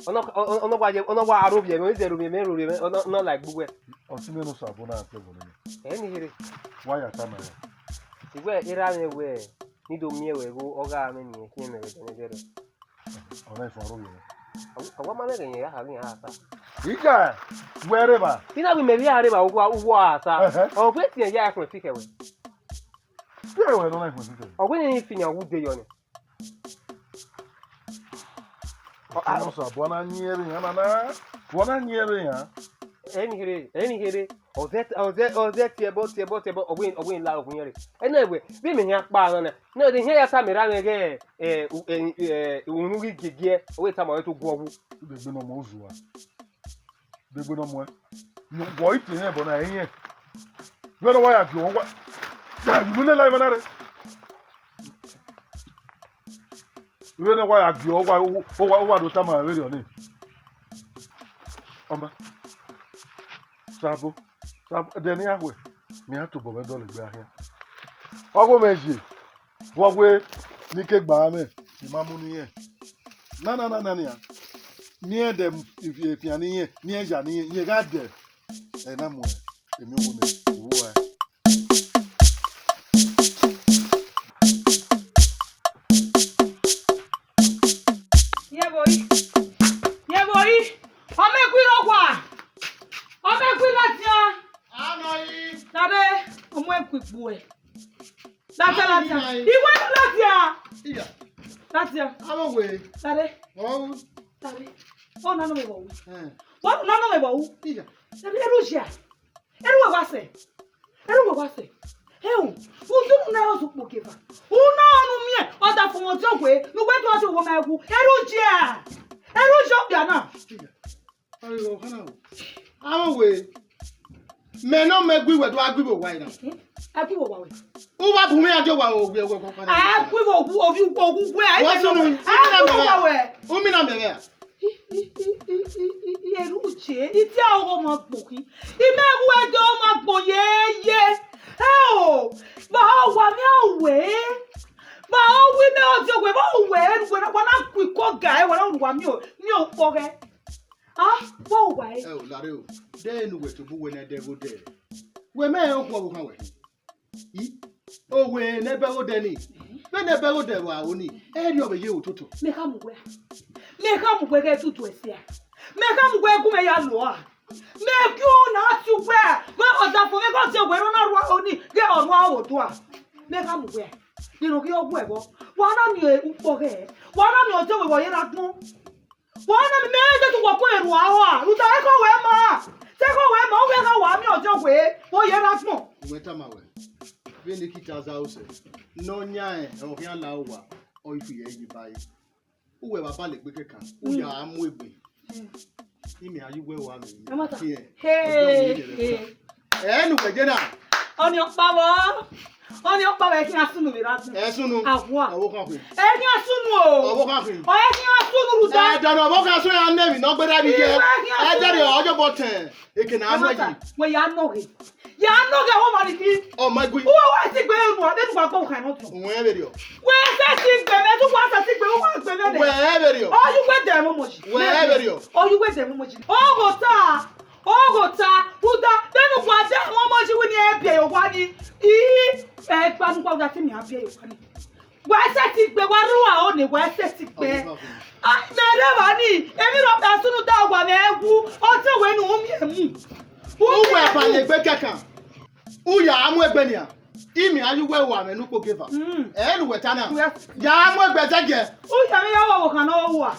Ọ nọ, ọ, ọ, ọ nọ wa ye, ọ nọ wa aro vbiẹ mwẹ, ọ zẹ ro vbiẹ mwẹ, ro vbiẹ mwẹ, ọ nọ, ọ nọ la egbe uwẹ. Ọtẹn mwẹ ne Osabọ na kpẹ vbọ nẹ. Ẹ ni here. Wa ya tama ya. Iwẹ erha mwẹ wẹ, ne I do miẹn wẹ igho, ọ gha mwẹ ne irẹn khian mẹ vbe ẹdẹnẹdẹrẹ. Ọ na fua aro vbiẹ mwẹ. A wa ma mwẹ ghe yẹn ya kha ghe yẹn a sa. Ija, wẹ rre evba. I na wẹ imẹ vbe a rre evba, uwa, uwa a sa. Ẹhẹ. Ọ wẹ tiẹn ya ẹkhuẹn fi khẹ wẹ. Fi ẹre wẹ ne ọ na fua fi khẹ. Ọ wẹ ne I fi yan wu de yọ nẹ. Ọ, a, Osabọ na yin ẹre yan nana. Wọ na yin ẹre yan. Ẹ ni here, ẹ ni here. Ọ zẹ, ọ zẹ, ọ zẹ tiẹbọ, tiẹbọ, tiẹbọ, ọ wẹ, ọ wẹ la ogun yẹn rre. Ẹ na wẹ, vbe imẹ hia kpa na nẹ. Na de hia ya tama erha mwẹ ghẹ, ẹ, u-, ẹ, ẹ, unu ghi giegie, ọ wẹ tama wẹ to guọ wu. Degbe ne ọ mu ozua. Degbe ne ọ muẹn. Wọ i te rẹn ẹbọ na, ẹ i rẹn. Vbene ọ wa ya gie ọgua. Ya, unu lele evba na rre. Vbene wa ya gie ọgua, uwa, uwa do tama vberriọ ni. Ọma. Sabo. Sabo, ẹdẹ ne iran khuẹ, ne iran tobọ mwẹ dọlegbe a khian. Ọghe mwẹ ye, vbe ọ wẹ ne I ke gba mwẹ, I ma mu ne irẹn. Na, na, na, na, nian. Ne irẹn dẹ efian ne irẹn, ne irẹn ya ne irẹn, irẹn gha dẹ. Ẹ na muẹn, emiowo nẹ, I ru ua. Yẹn vbe ori, yẹn vbe ori, ọ mẹ gui rre owa, ọ mẹ gui ladian. Anọ yi. Dade, ọ mu ẹn gui gbuẹ. Ladian, ladian. Iwẹ ladian. Iya. Ladian. Aro we. Dade. Ọ. Dade. Ọ na nọ vbe vbọ wu. Eh. Ọ na nọ vbe vbọ wu. Iya. Dade, eru ya. Eru wa sẹ. Eru wa sẹ. Heu, u do na ozugbo geva. U na ọnu miẹn, ọdafẹn mwẹ ọdiọn wẹ, ne uwẹ do ọjọ wo ma wu. Eru ya. Eru ya okpia na. Iya. Ayo, hana o. Aro we. Mẹ ne ọ mẹ gui wẹ do a gui vbe owa na. A gui vbe owa wẹ. U wa bu mwẹ a do wa o gui ẹwẹ kọkọ na. A gui vbe owu, owu, owu wẹ. Wẹ sunu, a gui vbe owa wẹ. U mi na mẹ vbe a. I, i, i, i, i, i, i, eru je, i tie ọghe ọmọ gbo khin. I mẹ wu ẹdẹ ọmọ gbo ye, ye. Ẹ o, vbe a wa mẹ a wẹ. Vbe a wi mẹ ọdiọn wẹ, vbe a wẹ, wẹ na, wẹ na gu iko ga, wẹ na ru wa miẹn o, miẹn okpọ ghẹ. A, vbe a wa ẹ? Ẹ o, lare o. De enu wẹ tobọ uwẹ na ẹdẹ ghodẹ. Wẹ mẹ okhuo ọvbokhan wẹ. I, owe ne ẹbẹ ghodẹ ni. Vbene ẹbẹ ghodẹ vbe aro ni, ẹ rhie ọvbe ye ototọ. Mẹ kha mu wẹ. Mẹ kha mu wẹ ghẹ tutu ẹse a. Mẹ kha mu wẹ gu mẹ ya lua. Mẹ gie ọna tie uwẹ. Wẹ ọdafẹn mwẹ ghe ọdiọn wẹ ne ọ na rua oni, ghẹ ọ rua ọvbodua. Mẹ kha mu wẹ. Rhie ne ọ ghi ọghuẹ vbọ. Wa na miẹn ukpọ ghẹ. Wa na miẹn ọdiọn wẹ vbe ọ ye rre agbọn. Wa na miẹn mẹ ghẹ tu wẹ ku erua rua. Rhunmwuda ẹko wẹ ma. Te ẹko wẹ ma, u ghẹ gha wa miẹn ọdiọn wẹ vbe ọ ye rre agbọn. Uwẹ tama wẹ. Vbene I ki ta Aza Osẹ. Ne ọ yan ẹn, ọ khian la owa. Ọ i fi ẹre yi ba ẹre. Uwẹ vbe abalẹ egbe kẹkan, u ya mu egbe. Imẹ a ye uwẹ ua mẹ. Ẹ ma ta. Ọjọ wo ẹ rẹ. Ẹ ne uwẹ je na. Ọnii ọkpa vbọ. Ọnii ọkpa vbọ, ẹ khian sunu vbe rre agbọn. Ẹ sunu. Ahua. Ọvbokhan khin. Ẹ khian sunu o. Ọvbokhan khin. Ọ ẹ khian sunu rhunmwuda. Ẹ dọnọ ọvbokhan sunu ya nẹ emwi ne ọ gberra vbe iye. Ẹ khian sunu. Ẹ dẹrriọ, ọ ye obọ tẹn. Ekene a mu yi. Wẹ ya nọ ghe. Ya nọ ghe, wẹ ma ni ki. Ọ ma gui. Uwa wa ti gbe ru, ade nu wa gbe khan nọ tọ. Wẹ vberriọ. Wẹ sẹ ti gbe mẹ, tu wa sẹ ti gbe, uwa gbe mẹ nẹ. Wẹ vberriọ. Ọ yu wẹ dẹ mọ mọ yi. Wẹ vberriọ. Ọ yu wẹ dẹ mọ mọ yi. Ọ gho ta. Ọ gho ta. Rhunmwuda, vbene uwa dẹ mọ mọ yi wẹ ne ẹ biẹ ye owa ni. I, ẹ gba nu wa rhunmwuda te imẹ a biẹ ye owa ni. Wa ẹsẹ ti gbe, wa rre uwa ọnii, wa ẹsẹ ti gbe. A, mẹ rre evba ni, emwi rhọkpa sunu da wa mẹ wu, ọ te wẹ ne u miẹn mu. Uwẹ abalẹ egbe kẹkan. U ya mu egbe nian. Imẹ a ye uwẹ ua mwẹ ne ukpogieva. Mm. Ẹ ne uwẹ ta na. Uwẹ Ya mu egbe zẹgiẹ. U ya vbe ya wa ọvbokhan ne ọ wa.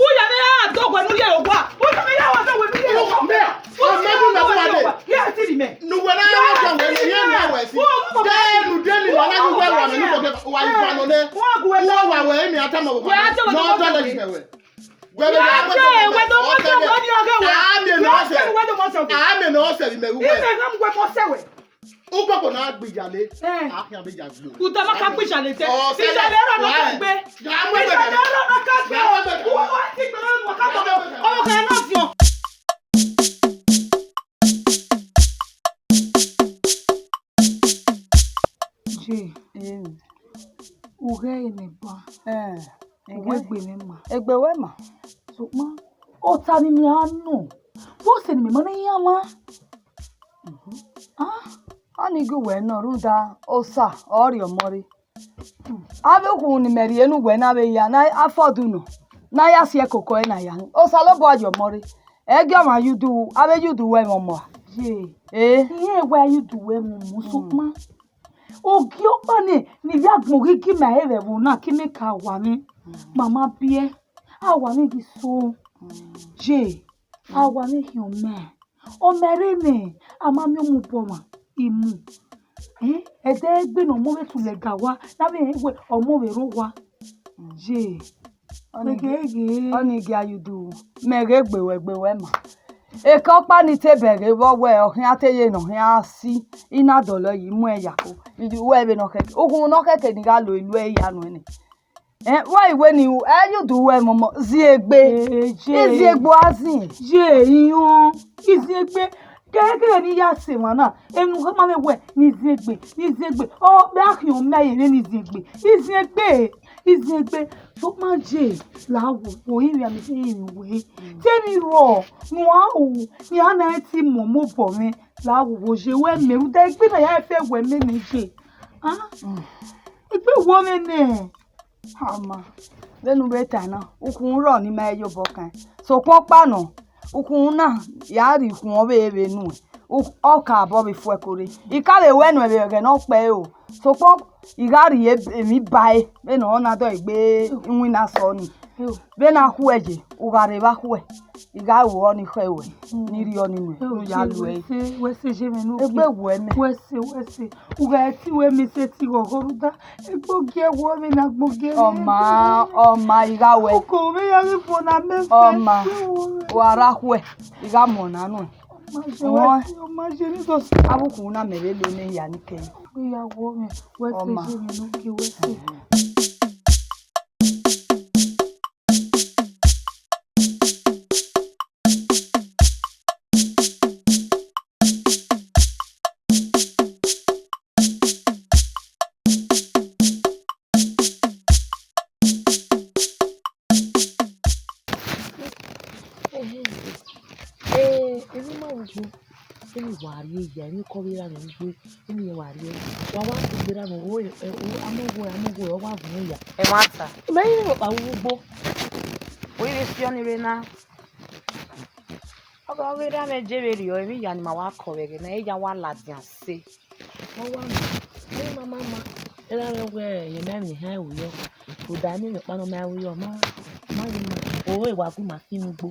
U ya vbe ya dọghe ne u ye owa. U ya vbe ya wa dọghe ne u ye owa. Mẹ, ọ mẹ bi mẹ bu wa de. Ya ti ri mẹ. Ne uwẹ na ya wa dọghe ne u ye owa wẹ si. Dee, ne u de ni, wa na ye uwẹ ua mwẹ ne ukpogieva. Wa yi ba nọ nẹ. Wa gu wẹ. Wa wa wẹ, imẹ a tama wẹ. Wa dọghe ne u dọghe. Wẹ vbe ya wẹ do mọ sẹ wẹ ni ọghe wẹ. A miẹn ne ọ sẹ. Wẹ do mọ sẹ wẹ. A miẹn ne ọ sẹ vbe imẹ ru wẹ. Imẹ gha mu wẹ mọ sẹ wẹ. Ukpokpo na gbe iyale. Eh. A khian vbe ya gbe. Uta ma ka gbe iyale te. Ọ, sẹ iyale rọ na ka gbe. Ga mu egbe. Iyale rọ na ka gbe. Ga mu egbe. Uwa ti gbe na ka gbe. Ọ kẹ na fiọn. Je, eh, u ghẹ ne ba. Eh, u ghẹ egbe mwẹ ma. Egbe wẹ ma. Sokpan, ota ni mẹ a nọ. Vbọsẹ ne imẹ ma na iran mwa? Ah, a ni gie uwẹ nọ rhunmwuda Osa ọ rhie ọmọ rre. Avbe ukhunmwu ne imẹ rhie ne uwẹ na vbe ya ne a fọdu nọ, ne a ya si ẹkoko ẹre na ya hin. Osanobua rhie ọmọ rre, ẹ gie ọmwa ya udu, avbe ya udu wẹ mwẹ ọmọ a? Ye, eh, irẹn wa ya udu wẹ mwẹ ọmọ, sokpan ogie ọkpa nẹ ne I ya agbọn ghi gie ima ẹre vbe ẹvbo na, ke imẹ ka wa mwẹ, ma ma biẹ, a wa mwẹ ghi so. Ye, a wa mwẹ khian ọmọ. Ọ ma rre nẹ, a ma miẹn ọmọ obọ ọmwa, I mu. Eh, ẹdẹ egbe ne ọmọ vbe tu lẹga owa, ne avbe rẹn wẹ ọmọ vbe rre owa. Ye, ọnii wẹ ghe, ghe. Ọnii gie a ya udu, mẹ ghe gbe wẹ, gbe wẹ ma. Eke ọkpa ni te bẹghe vbe ọ wẹ ọ khian te ye ne ọ khian si, I na dọlọ yi mu ẹn ya ko. I ju wẹ vbene ọ khẹke, ukhunmwu ne ọ khẹke ni gha lo elu ẹre ya nuẹn nẹ. Eh, wẹ I wẹ ne I ru, ẹ ya udu wẹ mwẹ ọmọ, ziegbe. Eh, ye. Iziegbe a zin. Ye, iran, iziegbe. Kẹrẹkẹrẹ ne I ya sẹ emwa na, emwi ne u khama mwẹ wẹ ne iziegbe, ne iziegbe. Ọ, vbe a khian ọmọ ẹre ne iziegbe. Iziegbe, iziegbe. Sokpan je, la wo, wo rinmwian ne I rinmwian wẹ. Te emwi rrọọ ne uan ru, ne iran na ti mu ọmọ obọ mwẹ, la wo, wo je wẹ mẹ, rhunmwuda egbe na ya fẹ wẹ mẹ nẹ je. Ah? Egbe wọ mwẹ nẹ. Ama, vbene u vbe tae na, ukhunmwu rrọọ ne ima ye obọ kan. Sokpan ọkpa nọ, ukhunmwu na ya rhie ukhunmwu ọvbehe vbe nuẹn, u-, ọ ka abọ vbe fu ẹko rre. I ka vbe wẹ nuẹn vbe ẹghẹ ne ọ kpẹre o, sokpan I gha rhie emwi ba ẹre, vbene ọ na dọlegbe iwinna sẹ ọnii. Vbene a khuẹ ye, u gha rre vbe a khuẹ. I gha ru ọnii khẹ ruẹ, ne I rhie ọnii nuẹn, ne u ya lu ẹre. Wẹ sẹ, wẹ sẹ, je mwẹ ne egbe wẹ mẹ. Wẹ sẹ, wẹ sẹ. U gha ti wẹ mẹ sẹ ti ghọghọ rhunmwuda. Egbe ogie wọ mwẹ ne agbọn ogie mwẹ. Ọma, ọma, I gha wẹ. Uko mwẹ ya ghi fo na mẹ fẹ. Ọma, wa ra khuẹ, I gha mu ọna nuẹn. Ọma je, wẹ sẹ, ọma je, ne I do sẹ. Avbe ukhunmwu na mẹ vbe lo ne ya ni kẹ. Egbe ya wọ mwẹ, wẹ sẹ, ọma, je mwẹ ne ogie, wẹ sẹ. Ee, emwi ma vbe ugbo, emwi wa rrie ya, emwi kọ vbe ra mwẹ ugbo, emwi wa rrie. Wa wa gbe ra mwẹ, o, o, amogho, amogho, ọ wa gun ya. Ẹmwata. Mẹ i rhọkpa vbe ugbo. Wẹ i vbe fiọ ni vbe na. Ọ gha ghi ra mwẹ je vberriọ, emwi ya ni ma wa kọ vbe ẹghẹ na, iran wa ladian sẹ. Ọ wa ma, ne ma ma ma, erha mwẹ wẹ, rẹn mẹ emwi họn ẹre yọ, rhunmwuda emwi rhọkpa ne ọ ma ru yọ, ma, ma ghi ma, o, e wa gu ma fi mwẹ ugbo.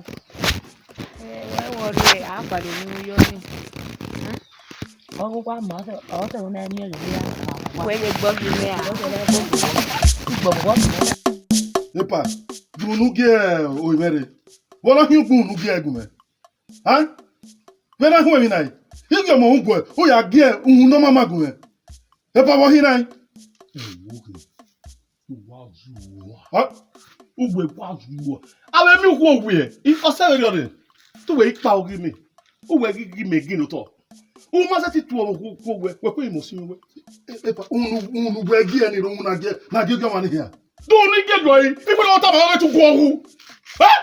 Ẹ, wẹ wọ rre, a gualọ emwi ru yọ ni. Ọ ghi wa ma, ọ sẹ, ọ sẹ ne ọ na miẹn rre, ya wa. Wẹ ghe gbọ ghi mẹ a? Ọ sẹ ne ọ ghi mẹ. Igbọgbọ. Epa, gu unu gie orinmwẹ rre. Vbọ na khian ugbun unu gie gu mwẹ? Ain? Vbe na khuẹn emwi na re? I gie ọmọ uhunmwu gu ẹ, u ya gie uhunmwu ne ọ ma ma gu mwẹ. Epa vbe ọ hin na re? Uwa zuọ. Hẹ? Uwẹ wa zuọ. Avbe emwi ukhuo wiẹ, i, ọ sẹ vberriọ nẹ. Te uwẹ i kpa oghi mẹ. Uwẹ ghi ghi mẹ gin otọ. U ma sẹtin tuẹ ọmọ ukhuo, ukhuo wẹ, wẹ kue imẹ si wẹ. E, epa, unu, unu wẹ gie ẹre ni rre, unu na gie, na gie gie ọmwa ni hia. Do ni gie do yi, igbele ọta ma wẹ tu guọ wu. Eh?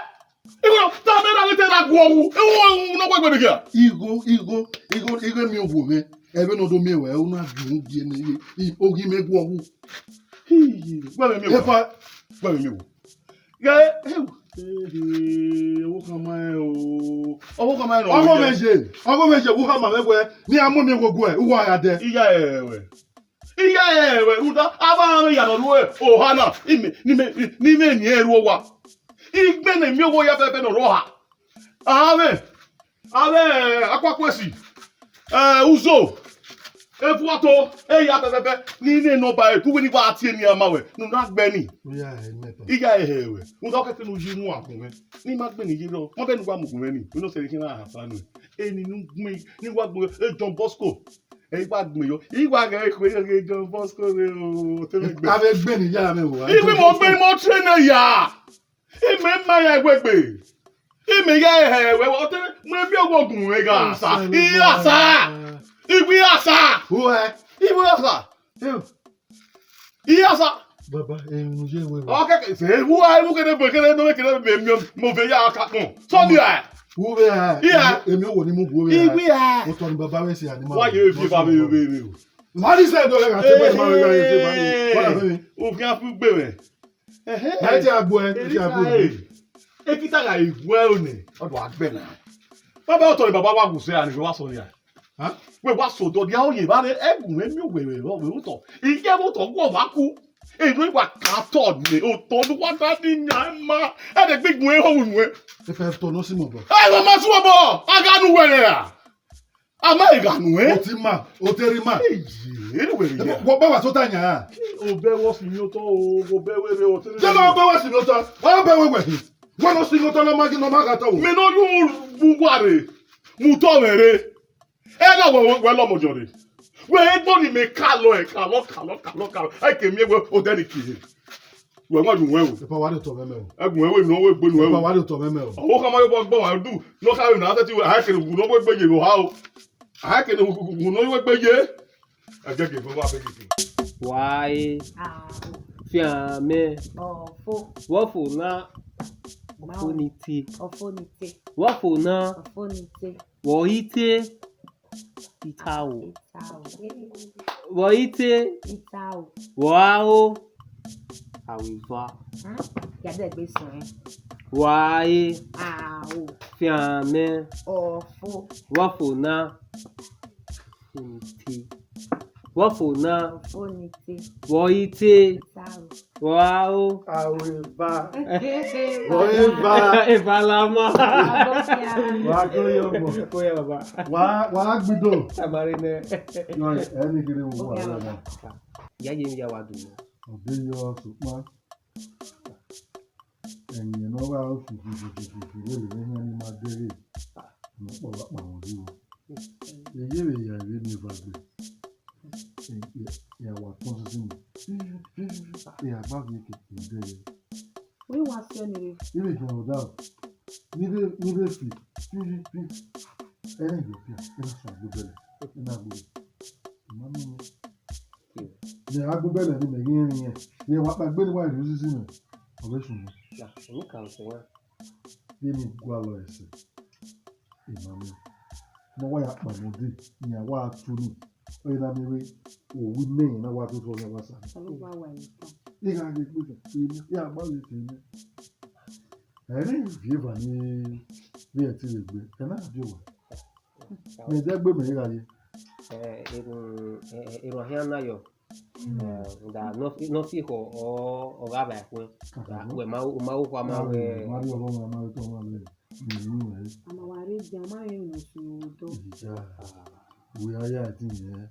Igho, tama ẹre gha te ra guọ wu. Ewu, ewu, ne ọ wegbe ne gha. Igho, igho, igho, igho, emwi uwu mwẹ. Ẹvbo ne ọ do miẹn ruẹ, u na gie gie ne i, oghi mwẹ guọ wu. Hi, wẹ vbe miẹn wa. Epa. Wẹ vbe miẹn wa. Ghe, ewu. Ehe, ọvbokhan ma rẹn o. Ọvbokhan ma rẹn. Ọghe mwẹ ye, ọghe mwẹ ye, ọvbokhan ma mwẹ wẹ, ne iran mu emwi oguẹ, uwa gha dẹ. Iya ẹwẹ. Iya ẹwẹ, rhunmwuda, avbe ọmwa ya ne ọ rre oha na, imẹ, ne imẹ, ne imẹ eni ẹre rre owa. Igbẹn ne miẹn owa ya fẹfẹ ne ọ rre oha. Avbe, avbe Akwakuesi, eh, Uzo, Efuato, eya fẹfẹfẹ, ne I nene ọba ẹre, uwẹ ne I wa tie eni ama wẹ, ne u na gbe ni. Iya ẹwẹ. Rhunmwuda ọ kẹkẹ ne u yi mu agbọn mwẹ, ne I ma gbe ni ye rrọọ, ma bẹ ne uwa mu gun mwẹ ni, ne ọ sẹrriọ khin na ha fa nuẹn. Eni ne u gbẹn, ne I wa gbe, eh, John Bosco. Ẹ, I wa gbẹn yọ, I wa ghẹ khue yọ ghe John Bosco rre o, te mwẹ gbe. Avbe egbe ni ya mwẹ o. I wẹ mọ gbe mọ train ya. I mẹ ma ya wẹ gbe. I mẹ ya hẹ wẹ, ọ te mwẹ miẹn ọghe ogun mwẹ gha sa. I gha sa. I wẹ I gha sa. Uwẹ. I wẹ I gha sa. Eyo. I gha sa. Baba, emwi ne u ye wẹ wẹ. Ọ kẹkẹ, se, uwa, emu kene be, kene no, kene be, mi, mo ve ya ka kpọn. So ni ẹ. Uwẹ ẹ. Iya. Emwi owo ni mu bu uwẹ ẹ. Iwẹ ẹ. Otọ ni baba wẹ si animal. Wa ye fi ba be, be, be. Mari sẹ do ga te ma ga ye se mari. Wala fe mi. U khian fu gbe mwẹ. Ẹhẹn. Ma ti agbo ẹ, ti agbo ẹ. Ekita gha iwẹ one. Ọ do agbe na. Baba, otọ ni baba wa gu se ani wa so ya. Wẹ wa so dọ dia oye vba rre, ẹgwẹ mwẹ miẹn uwẹ vbe vbe otọ. Iye vbe otọ wọ wa ku. Eno wa ka tọ ne otọ ne wa da ni yan ma. Ẹdẹ gbigbu ẹre ho nuẹ. Efe to no si mobọ. Ẹ wa ma su obọ. A gha nu wẹ rẹ ra. A ma gha nuẹ. O ti ma, o te rri ma. Eyi, enu wẹ rẹ ya. Wọ ba wa so ta yan. O bẹ wọ si mi otọ o, o bẹ wẹ rre o te. Jẹ ma o bẹ wa si mi otọ. O bẹ wẹ wẹ. Wẹ no si mi otọ na ma gi no ma gha tọ o. Mi no yu bu wa rre. Mu tọ mwẹ rre. Ẹ na wẹ wẹ lọmọ jọ rre. Wẹ egbe ni mẹ kalọ ẹ, kalọ, kalọ, kalọ, kalọ. Ẹ ke miẹn wẹ odẹ ni kiehe. Wẹ wan yu wẹ o. Epa wa de tọ mwẹ mẹ o. Ẹgun ẹwe nọ wẹ gbe nu ẹwe. Epa wa de tọ mwẹ mẹ o. Ọwọ khama yo bọ gbọ wa du. Nọ kha na tẹti wẹ a kere wu nọ wẹ gbe ye vbe oha o. A kere wu nọ wẹ gbe ye. Ẹ jẹ ke fo wa be ke. Wa e. Ao. Fian mẹ. Ọfo. Wọfo na. Ọfo ni te. Ọfo ni te. Wọfo na. Ọfo ni te. Wọ i te. Itao. Itao. Vbe ọ i te? Itao. Vbe ọ aro? Aro eva. Hmm? Ya dẹ gbe sẹ. Vbe ọ re? Aro. Fian mẹ. Ọfo. Vbe ọfo na? Ọfo ni te. Vbe ọfo na? Ọfo ni te. Vbe ọ i te? Itao. Vbe ọ aro? Aro eva. Vbe ọ eva. Eva la ma. Abọ fia. Wa ko yo mo. Ko ya baba. Wa, wa gbido. Abare nẹ. Yọ, ẹni kiri wo wa la ma. Ya ye mi ya wa du. Ọbe yọ sukpọn. Ẹyẹn ne ọ gha ru fififififi vbene iran ni ma dẹghe ne ọ kpọlọ akpawẹ odẹ. Eye vbe ya vbe miẹn eva gbe, ya wa tọn sisi ni, ya gba viẹ ke dẹghe. Wẹ wa si ọni re. Ivbe khian ọda o, ni vbe, ni vbe fi fififi, ẹre yọ fian, ẹre sẹ agbebẹlẹ, ẹre agbebẹlẹ. Ima miẹn. Mẹ gha gu bẹlẹ ne mẹ ghi rẹn irẹn, rẹn wa kpaegbe ne wa rhie usisi mwẹ, ọ vbe sunu. Ya, unu ka nsẹ wa. Vbene I gualọ ẹse, I ma miẹn. Ne ọ wa ya kpama ode, iran wa tu ni, ọ ye na miẹn vbe owa imẹ na wa tutu ọghe wa sa. Ọlọgba wa ẹre kan. I gha ghe egbe kan, I miẹn, I gha gba ghe egbe kan, I miẹn. Ẹre viọ eva ni vbe ẹtin vbe egbe, ẹ na viọ owa. Mẹ de gbe mẹ gha ye. Eh, erhunmwu, eh, erhunmwu ahian na yọ. Eh, da nọ fi, nọ fi ekhọe, ọ, ọ gha vba ẹkhuẹn. Wẹ ma, ma wo khua ma wẹ. Ma rhie ọghọ ma, ma rhie otọ ma vbe. Ama wa rre dia, ma rẹn emwi ne ọ sunu vbe odọ. Iya. Wẹ a ya ẹtin yẹn.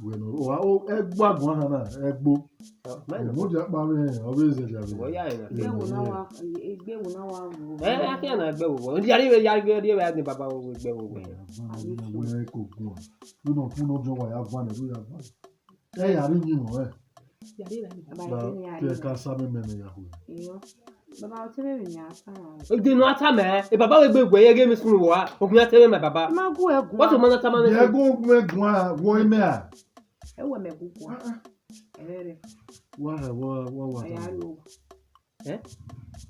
Wẹ nọ, o, o, ẹgbo aguan hana, ẹgbo. Ọ, ma nọ. Mo dia kpa vbe, ọ vbe zẹ dia vbe. Wẹ ya ẹna. Egbe wo na wa, egbe wo na wa wo. Eh, a khian na egbe wo. Ndi ari vbe ya egbe, ndi vbe ni baba wo egbe wo. Wẹ ko gun. Lu no fu no jọ wa ya van, lu ya van. Ẹ ya ri yin mọ ẹ. Ya ri ra ni. Baba, ke ka sa mẹ mẹ ne ya hu. Iyo. Baba, o te vbe ya sa. Ede no ata mẹ, e baba we gbe gbe ye ge mi sunu wa. O kun ya te mẹ baba. Ma gu ẹ gun. What o ma na ta ma mẹ? Ye gu me gun a, wo me a. Ẹ wẹ mẹ gu gu. Ẹ rẹ. Wa wa wa wa. Ẹ ya ri o. Eh?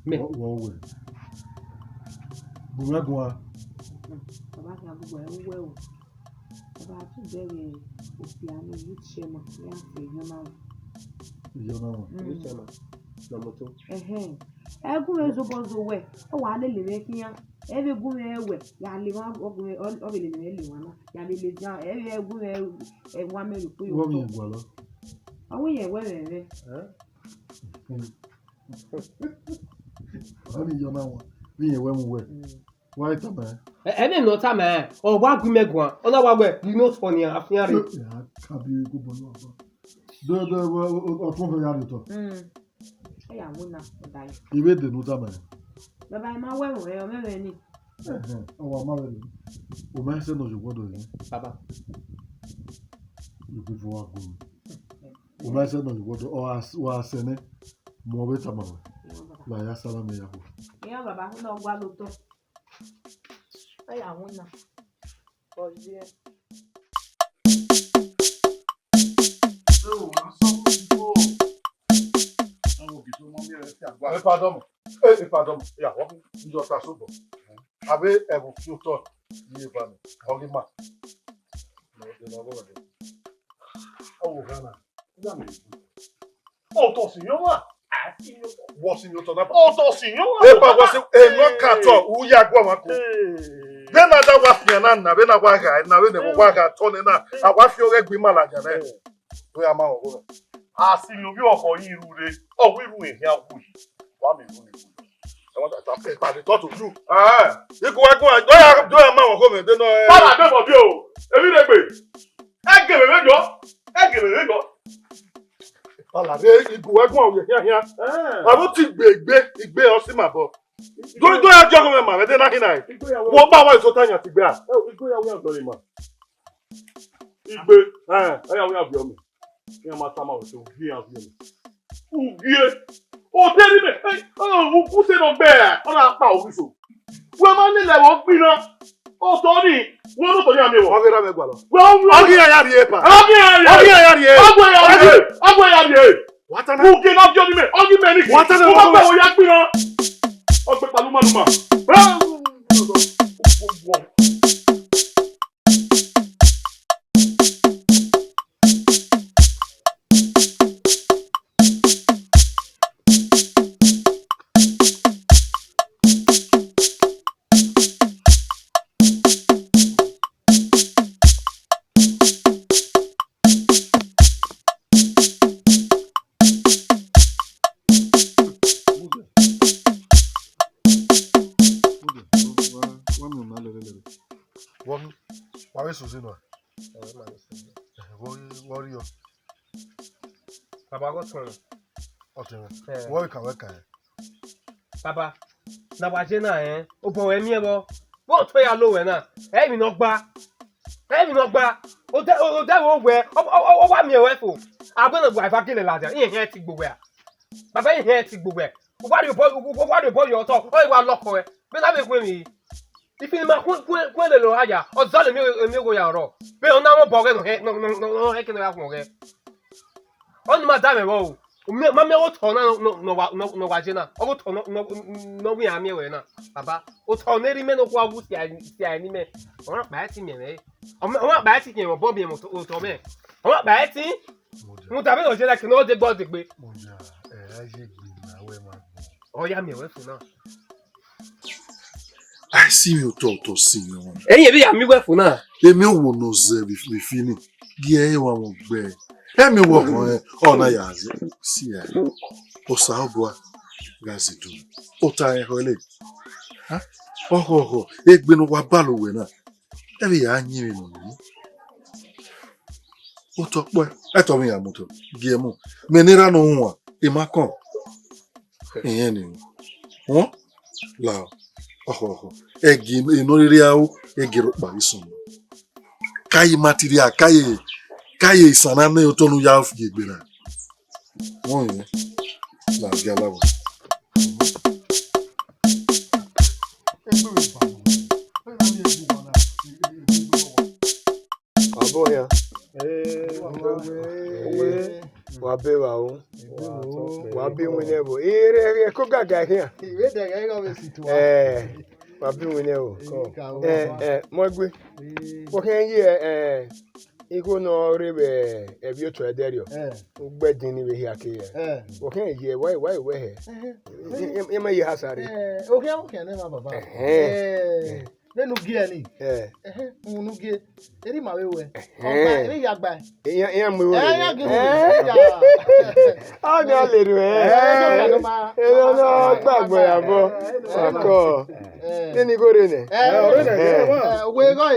Mẹ. Wọ wẹ. Gu me gun a. Baba kha gu ẹ wẹ o. Baba tu bẹghe ofia ni youth chairman ya se yọ na. Yọ na. Youth chairman. Ne ọ moto. Ẹhẹn. Ẹ gu mwẹ zobọ zẹ owẹ, ọ wa lele mwẹ khian. Ẹ vbe gu mwẹ wẹ, ya le emwa, ọ gu mwẹ, ọ, ọ vbe lele mwẹ le emwa na. Ya lele dan, ẹ vbe gu mwẹ, ẹ, wa mẹ rhie ukpo ye otọ. Vbọ vbe irẹn gualọ? Ọ wẹ irẹn wẹ mwẹ mwẹ. Ẹ? Ọni yọ na wan, vbe irẹn wẹ mu wẹ. Mm. Wa i tama ẹn. Ẹ, ẹmwẹ ne ọ tama ẹn, ọ wa gu imẹ guan, ọ na wa wẹ, you know funny, afian rre. Ya ka bi gu bọ lọ. Do, do, ọ, ọ, ọ tọn fẹ ya rhie otọ. Mm. Ẹ ya winna, ọ da ẹn. I vbe dẹ ne u tama ẹn. Baba, I ma wẹ ẹmwẹ, ọ mwẹ mwẹ ni. Ẹhẹn, ọ wa ma vbe rre. U ma sẹ ne ọ ye obọ dọ yẹn. Baba. Ibubu wa gu. U ma sẹ ne ọ ye obọ dọ, ọ wa, wa sẹ nẹ. Mu ọ vbe tama wẹ. Iran baba. La ya sala mẹ ya khuo. Iran baba, u na gualọ otọ. Ẹ ya winna. Ọ ye. Ẹ pardon. Ẹ, ẹ pardon. Ya, wọ́n fi ń jọ ta sóbọ̀. Àbí ẹ̀bùn fi otọ ní ìbá mi. Ọgí mà. Ọ wò Ghana. Otọ si yọ wa. Wọ si yọ tọ na. Otọ si yọ wa. Epa wọ si, e nọ ka tọ, u ya gua wa ko. Hey. Vbene a da wa fian na na, vbene a wa gha na, vbene a wa gha tọ nẹ na, a wa fi ọghẹ gbe ima ladian nẹ. Hey. Wẹ a ma rẹn ọghọ. A si yọ vbe ọkhọ yi ru re, ọ wẹ ru ehian wu yi. Wa mi ru ni. Ẹ wa ta, ta, ta, ta, talk to you. Ah, iku wa gun, do ya, do ya ma rẹn ọghọ mẹ, de nọ, eh. Father, de for you. Ebi de gbe. Ẹgẹmẹ vbe yọ, ẹgẹmẹ vbe yọ. Ọla rre igu ẹguọn ọghe hian hian. Eh. Avbe ti gbe egbe, igbe ọ si ma bọ. Do, do ya jọ ọghe ma vbe de na hin na. Igbe ya wẹ. Wo ba wa iso ta yan ti gbe a. Eh, igbe ya wẹ ọdọ ma. Igbe, eh, ẹ ya wẹ aviọ mi. Iran ma tama ọtọ, ugie iran viọ mi. Ugie. Oteri mẹ, eh, eh, u se nọ gbe, ọ na kpa ogiso. Wẹ ma lele ẹvbo gbi na. Otọ ni, wẹ ne otọ ni a miẹn vbọ. Ọ ghi ra mwẹ gualọ. Wẹ ọ wẹ. Ọ ghi ra ya rhie epa. Ọ ghi ra ya rhie. Ọ ghi ra ya rhie. Ọ ghi ra ya rhie. Ọ ghi ra ya rhie. Wa ta na. Ugie na viọ ni mẹ, ọ ghi mẹ ni. Wa ta na. Ọ ma gbe wo ya gbi na. Ọ gbe kpalu ma lu ma. Wa vbe sose nua. Vbe ọ rriọ? Baba, ọghe ọtẹn mwẹ. Ọtẹn mwẹ. Eh. Wẹ ka wẹ ka ẹn. Baba, ne a wa ye na rẹn, obọ wẹ miẹn vbọ. Vbe otọ ya lo wẹ na, ẹ i emwi ne ọ gba. Ẹ i emwi ne ọ gba. Odẹ, odẹ vbe wẹ, ọ, ọ, ọ, ọ wa miẹn wẹ fo. A wẹ ne wa eva gele ladian, iran hẹn ẹtin gbe wẹ a. Baba, iran hẹn ẹtin gbe wẹ. U wa rhie obọ, u wa rhie obọ ye otọ, ọ i wa lọkọ ẹ. Vbene a vbe gu emwi, ifinima khuẹn, khuẹn, khuẹn lele ọre a ya, ọ zọlọ emio, emiogho ya rrọọ. Vbe ọ na mwẹ obọ ọghẹ ne ọ hẹn, ne ọ, ne ọ, ne ọ hẹn eke ne ọ ya khuẹn ọghẹ. Ọni ma da mwẹ vbọ o. U miẹn, ma miẹn otọ na ne, ne, ne ọ wa, ne, ne ọ wa ye na. Ọ ghe otọ ne, ne, ne ọ wẹ iran miẹn wẹ na. Baba, otọ ne erha imẹ ne okhuo wu sia, sia ne imẹ. Ọ na kpa ẹtin miẹn mwẹ. Ọ ma, ọ ma kpa ẹtin miẹn mwẹ, obọ miẹn mwẹ otọ, otọ mwẹ. Ọ ma kpa ẹtin. Rhunmwuda vbene ọ ye na, ke ne ọ degbe, ọ degbe. Mudia, ẹ, a ye egbe na, wẹ ma gbọn. Ọ ya miẹn wẹ fo na. A i si mwẹ otọ, otọ si mwẹ wan. Ẹyin vbe ya miẹn wẹ fo na. Emi owo ne ọ zẹ vbe, vbe fini. Gie ẹre wa wọn gbẹ. Emi owo ọmọ rẹ, ọ na ya zẹ. Si ya. Osa ọgua gha zẹ do. Ota rẹn họẹle. Ha? Ọhọ, ọhọ. Egbe ne uwa balọ wẹ na. Ẹ vbe ya yin vbe nọ nọ. Otọ kpọe, ẹtọ mwẹ ya mu otọ, gie mu. Mẹ ne erha ne ọ huan, I ma kọn. Iyẹn ni. Huan? La, ọhọ, ọhọ. Ẹgie ne ọ rhirhi aro, ẹgie rhọkpa ghi sunu. Ka ye material, ka ye, ka ye isan na ne otọ ne u ya fi egbe na. Wọ́n yẹn là ń gé aláwọ̀. Abọ́ ya. Wa be wa o. Wa be winẹ bo. Ire ire ko gaga khian. Ire dẹgẹ gọ be si tu. Eh. Wa be winẹ o. Eh, eh, mo gbe. Wo khen ye, eh, Igho ne ọ rre vbe ẹvbi otọ ẹdẹrriọ, Eh, ugbẹdin ni vbe hia ke hẹ. eh, Wọ khian ye, wa wa wẹ hẹ. eh, Ima ye ha sare. Eh, okhian, okhian ne ma baba. Ẹhẹn. Eh, vbene u gie ni. Eh. Ẹhẹn, uhunmwu ne u gie. Eri ma vbe wẹ. Ẹhẹn. Ọba, eri ya gba. Iran iran mu Eh, ya gbe. Eh. Ọ ni a lè run ẹ. Eh, no, no, no, no, gbàgbọ́ ya bọ. Eh, no, no. Akọ. Eh. Nini igho rre nẹ? Eh, ọ̀rẹ́ nẹ, Eh. eh, wa. Eh, we go.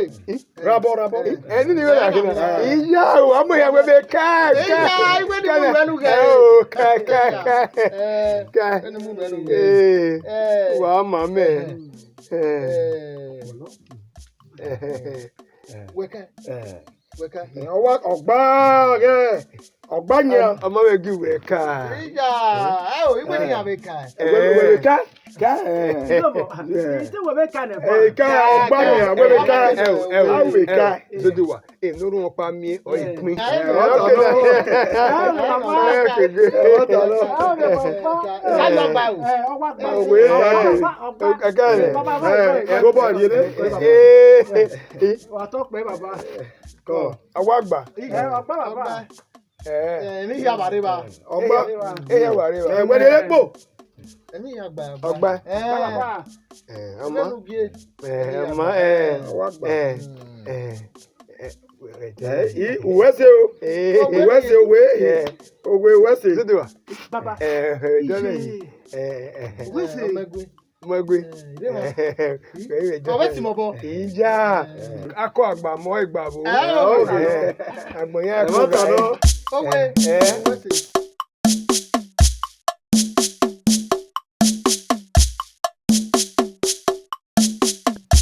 Rabọ, rabọ. Ẹni ni wẹ la kina. Iya o, amọ ya wẹ be ka ka. Iya, iwe ni mu wẹ nu gẹ. O ka ka ka. Eh, ka. Iwe ni mu wẹ nu gẹ. Eh. Eh. Wa ma mẹ. Eh. Eh. Wẹ ka. Eh. Wẹ ka. Ọwa ọgba gẹ. Ọgba yan. Ọmọ vbe gi wẹ ka. Iya, ẹ o, iwe ni ya vbe ka. Wẹ wẹ ka. Ka. Eh. Ite wẹ vbe ka nẹ. Eh, ka ọgba yan, wẹ vbe ka. Ẹ o, ẹ o. A wẹ ka. Zoduwa. E no run ọkpa miẹn ọ i pin. Eh, ọtọ nọ. Ẹ kegbe. Ọtọ nọ. Ẹ ọgba o. Ẹ ọgba o. Owe. Ọgba, ọgba. Ẹ baba, ẹ baba. Wa tọ pẹ baba. Kọ. Awa gba. Ẹ ọgba baba. Ẹ. Ẹ ni ya ba re ba. Ọgba. Ẹ ya wa re ba. Ẹ wẹ de kpo. Ẹ ni ya gba. Ọgba. Ẹ. Ẹ ọmọ. Ẹ ọmọ ẹ. Awa gba. Ẹ. Ẹ. Ẹ, i, uwẹ se o. Eh. Uwẹ se owe. Eh. Owe uwẹ se. Dudu wa. Baba. Eh, eh, dọlẹ. Ije. Eh, eh. Uwẹ se. Ọmọ ẹgbe. Ọmọ ẹgbe. Eh, ire wa. Eh, eh, Ọmọ ẹgbe. Timo bọ. Iya. Eh. Akọ agba mọ igba bo. Eh, okay. Eh, agbọn ya. Ẹ mọ tọ nọ. Owe. Eh. Uwẹ se.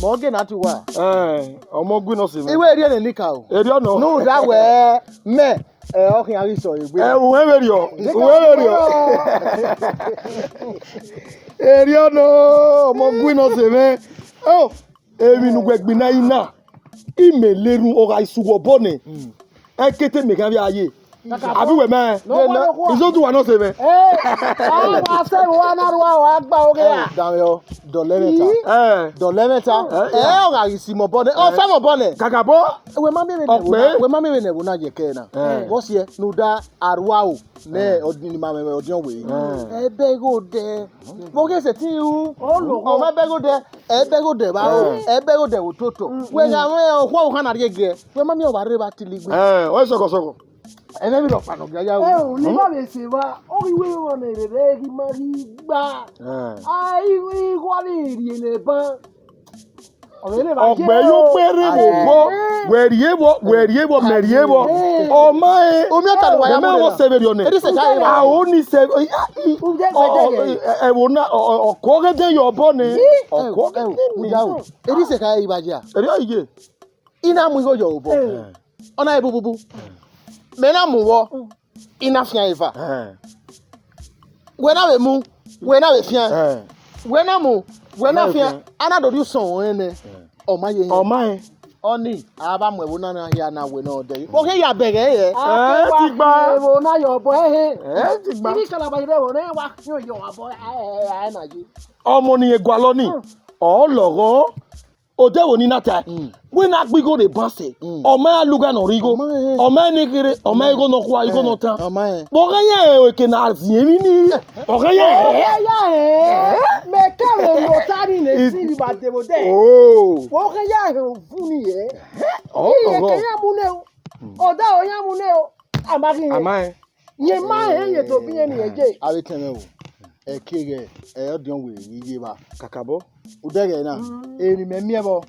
Mọ ghe na ti wa. Eh, ọmọ gui nọ se mwẹ. Iwe erriọ ne nika o. Erriọ nọ. Nu da wẹ mẹ, ẹ, ọ khian ghi sọ egbe. Ẹ, uwẹ vberriọ, uwẹ vberriọ. Erriọ nọ, ọmọ gui nọ se mwẹ. Oh, emwi ne uwẹ gbe na i na, imẹ lerun ọ gha i sughe obọ nẹ. Ẹkete mẹ gha vbe a ye. Abi wẹ ma? Izoduwa nọ se mwẹ. Eh, a wa sẹ vbe uwa na rua wa gba oghe ra. Danmwehọ, dọlọ ẹmwata. Eh. Dọlọ ẹmwata. Eh. Ẹ ọ gha ghi si mẹ obọ nẹ. Ọ sẹ mẹ obọ nẹ. Kakabọ. Wẹ ma miẹn vbene Ọkpẹ. Wẹ ma miẹn vbene ẹvbo na ye kẹ na. Eh. Vbọ siẹ ne u da arua o. Nẹ ọdin ni ma mwẹ ọdiọn wẹ. Eh. Ẹ bẹ igho dẹ. Vbe ọ ghi sẹtin ru? Ọ ma bẹ igho dẹ. Ẹ bẹ igho dẹ vba o. Eh. Ẹ bẹ igho dẹ vbe ototọ. Wẹ gha mwẹ ọkhua ọkhan na rhie giẹ. Wẹ ma miẹn ọvba rre vba tili gbe. Eh, ọ sọkọ sọkọ. Ẹmwẹ vbe rhọkpa ne ọ gia ya ru. Ẹ o, ne ima vbe sẹ evba, ọ ghi wẹ vbe ọmọ ne rere ghi ma ghi gba. Eh. A, igho a vbe rhie ne ban. Ọ vbe ne evba Ọgbẹ ye yo o. Kpere vbe obọ, wẹ rhie vbọ, wẹ rhie vbọ, mẹ rhie vbọ. Eh. Ọ ma e. Omi ọta ni wa ya Ọ ma mu e rre wo na. Se vberriọ nẹ. Eri sẹ ka e ba. A o ni sẹ. Ujẹ gbẹdẹgbẹ. Ẹvbo na, ọ, ọ, ọ kọ ghe de ye obọ nẹ. Yi. Ọ kọ ghe Ẹ o, de nẹ. Uja o. Eri sẹ ka e ba ya. Eri ọ iye. I na mu igho yọ obọ. Eh. Ọ na re bububu. Mẹ na mu vbọ, I na fian eva. Eh. Wẹ na vbe mu, wẹ na vbe fian. Eh. Wẹ na mu, wẹ na fian. A na do rhie usọn ọnrẹn nẹ. Eh. Ọ ma ye. Ọ ma ye. Ọni, a vba mu ẹvbo na na hia na wẹ ne ọ dẹ. Ọ khe ya bẹghe ẹre. Eh, ti gba. Ẹvbo na yọ obọ ẹhe. Eh, ti gba. Ibi kalaba yẹ ẹvbo na wa yọ yọ abọ, eh, eh, eh, na ye. Ọmọ ni gualọ ni. Ọ lọghọ. Odẹ wo ni na ta. Mm. Wẹ na gbe igho rre ban sẹ. Mm. Ọ ma ya lugha ne ọ rre igho. Ọ ma he. Ọ ma ne kherhe, ọ ma igho nọ khua, igho nọ tan. Ọ ma he. Vbe ọ gha ya eke na ziẹn emwi ni. Ọ gha ya. Ọ gha ya he. Mẹ kẹvbe ne ọ ta ni ne si vbe ba de vbe odẹ. Oh. Ọ gha ya he ovun ni ye. Ọ, Iye ọ. Ke ya mu ne o. Mm. Ọda o ya mu ne o. A ma ghi he. A ma he. Yẹn ma he ye do bi yẹn ni ye. A vbe tẹn mwẹ o. Ẹ keghe, ẹ ọdiọn wẹ ye ye vba. Kakabọ. Udẹghẹ na, emwi mẹ miẹn vbọ,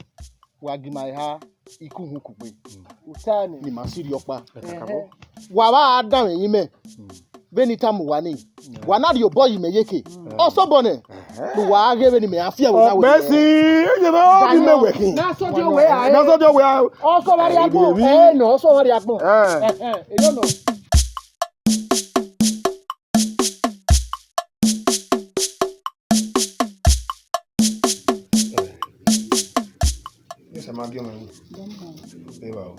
wa gi ma eha ikuhun kugbe. Uta ni. Ni ma sirri ọkpa. Kakabọ. Wa vba danmwẹ ẹyin mẹ. Vbene I tama uwa ni. Wa na rhie obọ yi mẹ yeke. Ọsọbọ nẹ. Ne uwa ghe vbene mẹ a fi ẹvbo na wẹ. Ọkpẹsi, eye na ọ bi mẹ wẹ khin. Na sọ diọ wẹ a. Na sọ diọ wẹ a. Ọsọ vba rhie agbọn. Ẹ nọ, ọsọ vba rhie agbọn. Eh. Ẹ, ẹ, ẹ, nọ. Esa ma biẹ ọmọ ni. Eva o.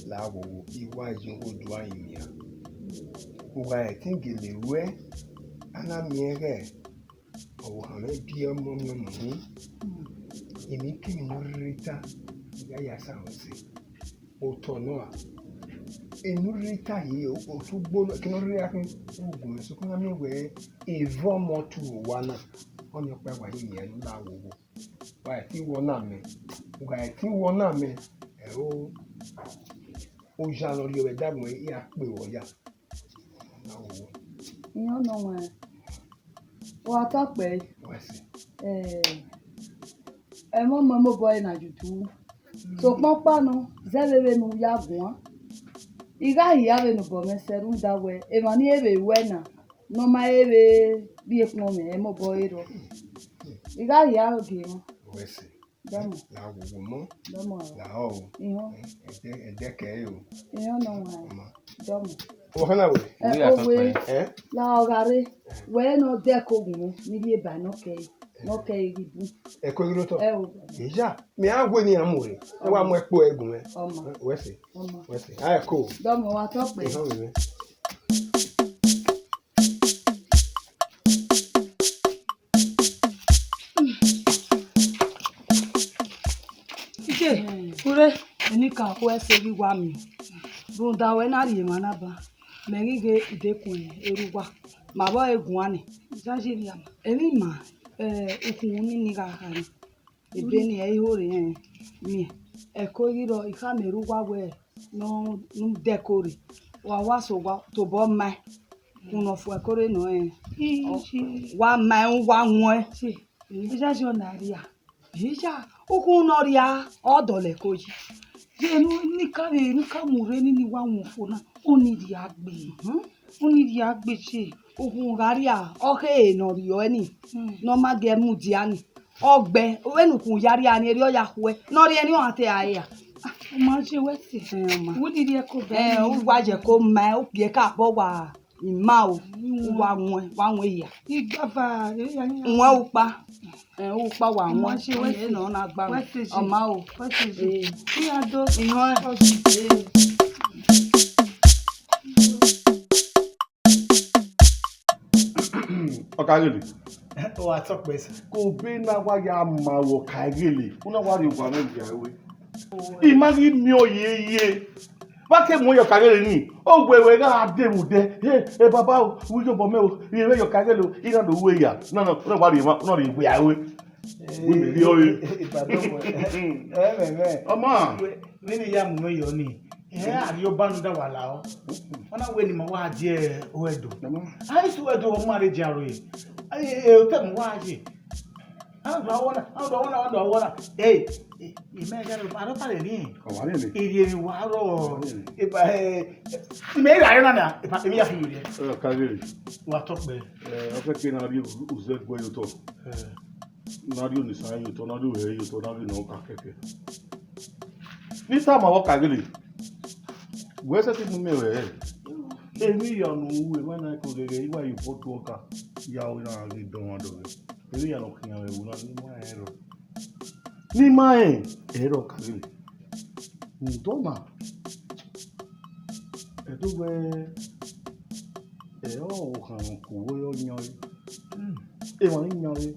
La wo wo, iwa yi wo do ayin mia. Uwa ẹtin gele ruẹ, a na miẹn ghẹ. Ọvbokhan mwẹ biẹ ọmọ mwẹ mu. Emwi kemwi ne ọ rre ta, I ya ya sa mwẹ sẹ. Otọ nọ a, Enu rhirhi ta ye otu ugbo, ekene ọ rhirhi gha khin ugun, sokpan na miẹn wẹẹ, ivọ ọmọ tu owa na, ọnii ọkpa wa ye miẹn ne u la wowo. Wa i ti wọ na mẹ, u gha i ti wọ na mẹ, ẹro, oya ne ọ rhie ruẹ dagbọn, iran kpe ruẹ ya. Iran nọ wan, wa tọ kpẹe. Wẹ sẹ. Eh, ẹmwẹ ọmọ mobọ ẹre na ye utu. Sokpan ọkpa nọ, zẹ vbene u ya guan. I gha hia vbene obọ mwẹ sẹ rhunmwuda wẹẹ, emwa ni vbe ruẹ na, ne ọ ma he vbe rhie ekpọn mwẹ, ẹmwẹ obọ ẹre rrọọ. I gha hia ogie mwa. Wẹ sẹ. Dọmọ. La wowo mọ. Dọmọ. La ọ o. Ihọn. Ẹdẹ, ẹdẹ kẹ o. Ihọn nọ wan. Ọma. Dọmọ. Ọkhan na wẹ. Ẹ, owe. Ẹ? La ọ gha rre. Wẹ ne ọ dẹ ko gun mwẹ, ne I rhie ba ne ọ kẹ, ne ọ kẹ ghi bu. Ẹ ko ghi rotọ. Ẹ o. Iya, mi a wẹ ne iran mu rre. Ẹ wa mu ẹkpo ẹgun mwẹ. Ọma. Wẹ sẹ. Ọma. Wẹ sẹ. A ẹ ko. Dọmọ wa tọ kpẹe. Ihọn mwẹ. Ike, urre, enikaro ẹse ghi wa miẹn, rhunmwuda wẹ na rhie emwa na ba, mẹ ghi ghe idekun erha uwa, ma vbe ọre guan nẹ. Izayi rhia ma. Emwi ima, eh, ukhunmwu ni ni gha kha nẹ. Ebe ni ẹ i ho rre rẹn miẹn. Ẹko ghi rrọọ, I khama erha uwa wẹẹ, ne ọ, ne u dẹ ẹko rre, wa wa sẹ owa tobọ ma ẹn, ukhunmwu ne ọ fu ẹko rre nọ rẹn, wa ma ẹn, wa wọn ẹn. Izayi ọna rhia. Iya, ukhunmwu ne ọ rhia, ọ dọlọ ẹko yi. Ye ne, ne I ka vbe, ne I ka mu rre ne I wa wọn fo na, ọnii rhia gbe. Ọnii rhia gbe ye. Ukhunmwu gha rhia, ọ khe ne ọ rhie ọe ni, ne ọ ma gie mudia ni. Ọ gbe, vbene ukhunmwu ya rhia ni, erriọ ya khuẹ, ne ọ rhie ni, ọ gha te ra ra. Ọ ma ye wẹ sẹ. Ẹ, ọ ma. Wẹ ne I rhie ẹko bẹẹ. Ẹ, u wa ye ẹko ma, u gie ka bọ wa. Ima o, u wa wọn, wa wọn ehia. Igbava, ẹ, ya, ya. Wọn ukpa. Ẹ, ukpa wa wọn. Ọ ma ye wẹ sẹ. Ẹ, nọ na gba. Wẹ sẹ ye. Ọ ma o. Wẹ sẹ ye. Ẹ. Iya do. Ihọn. Ọ sẹ. Ẹ. Ọkaghele. Wa tọ kpẹe sẹ. Ke obọ na wa ya ma vbe Ọkaghele, u na wa rhie owa mwẹ via ruẹ. I ma ghi miẹn ọyẹyẹ. Vbe a ke mu ye Ọkaghele ni, ọ wẹ wẹ gha de vbe odẹ. Ẹ, ẹ baba o, u ye obọ mẹ o, rhie mwẹ ye Ọkaghele o, I na do ru eya. Na, na, na wa rhie emwa, na rhie wia ruẹ. Wẹ mẹ rhie ọre. Ibadan wẹ. Ẹ, mẹ, mẹ. Ọma. Vbene I ya mu mwẹ yọ ni, ẹ, Arriọba ne u da wa la ọ. Ọ na wẹ ne ima wa die ore do. A i sẹ ore do, ọ ma rre dia ro. Ẹ, ẹ, otọ mu wa ye. A do awọ na, a do awọ na, a do awọ na. Ẹ, ẹ, imẹ ya ro, a do ta rẹ ni. Ọ wa rre ni. Iri eri wa rọ. Ọ wa rre ni. Eba, ẹ, imẹ ra rẹ na na, eba, imẹ ya fi yo rẹ. Ẹ, Ọkaghele. Wa tọ kpẹe. Ẹ, ọ fẹ ke na rhie uzẹ guẹ ye otọ. Ẹ. Na rhie Onisara ye otọ, na rhie ore ye otọ, na rhie ne ọ ka kẹkẹ. Ne I tama vbe Ọkaghele, wẹ sẹtin mu miẹn ruẹ rẹ. Emwi hia ne u ru, emwa na ko gheghe, I wa ye obọ tuẹ ọka, ya ru na ghi dọmwadẹ. Emwi hia ne ọ khian vbe ẹvbo na, ne I ma rẹn ẹrọ. Ne I ma rẹn ẹrọ Ọkaghele. Rhunmwuda ọna, ẹdẹ wẹ, ẹ, ọ, okhanmwẹ ọko vbe ọ yan ẹre. Emwa ni yan ẹre,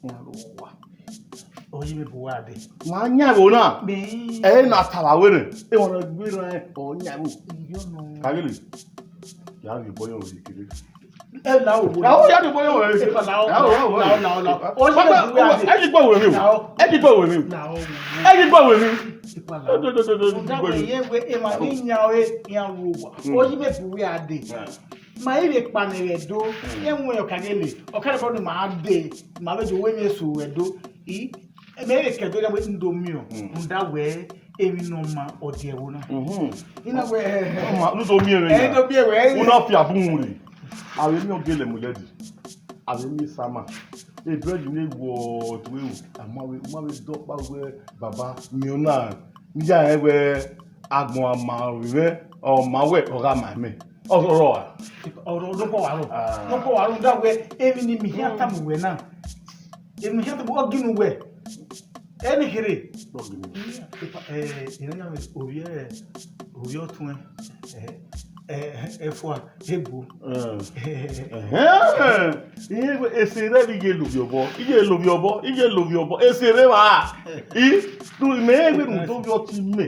iran ro owa. Ọ ye vbe bu uwa dee. Ma yan ẹvbo na. Mẹ. Ẹ na ta vbe avbe rẹn. Emwa ne ọ gbe rẹn, ọ yan ẹvbo. Iyo nọ. Ọkaghele, ya ghi bọ yọ vbe kere. Ẹ la o. Ya o, ya ghi bọ yọ vbe kere. La o, la o, la o, la o. Ọ ye vbe bu uwa dee. Ẹ ghi gbe wẹ mi o. Ẹ ghi gbe wẹ mi o. La o. Ẹ ghi gbe wẹ mi. Ipa la. Do, do, do, do, do, do, do. Ọdavwẹ ye wẹ emwa ni yan ẹre, iran ru owa. Mm. Ọ ye vbe bu uwa dee. Yeah. Ma i vbe kpa ne vbe Ẹdo, mm, ẹ wọn Ọkaghele, Ọkaghele ne ma dee, ma vbe ye owẹ emwi eso vbe Ẹdo. I, mẹ vbe ke Ẹdo ya wẹ n do miẹn, mm, rhunmwuda wẹ emwi ne ọ ma ọ die ẹvbo na. Mhm. I na wẹ, ọ ma, u do miẹn vbe, ẹ, ya, do miẹn vbe, ẹ. U na fi abun mu rre. Avbe emwi ọ gele mu lẹdi. Avbe emwi sama. E bread ne wọ tuẹ o. A ma vbe, ma vbe dọkpa wẹ baba miẹn ọna. Iye rẹn wẹ agbọn a ma vbe, ọ ma wẹ ọ gha ma mẹ. Ọ rọ a? Ọ rọ, nokhuo wa rọ. Ah. Nokhuo wa rọ, da wẹ, emwi ne I miẹn khian tama uwẹ na. Emwi ne I khian tama uwẹ, ọ ginu wẹ. Ẹni kherhe. Ọ ginu. Ẹ, ẹ, ẹ, ovbi, ovbi ọtuẹn. Ẹ, ẹ, ẹfua, egbo. Ẹ. Ẹhẹn. Iye wẹ, ese rẹ vbe iye lovbiẹ obọ, iye lovbiẹ obọ, iye lovbiẹ obọ, ese rẹ vba. I, tu mẹ wẹ ne u do vbe ọtẹn mẹ.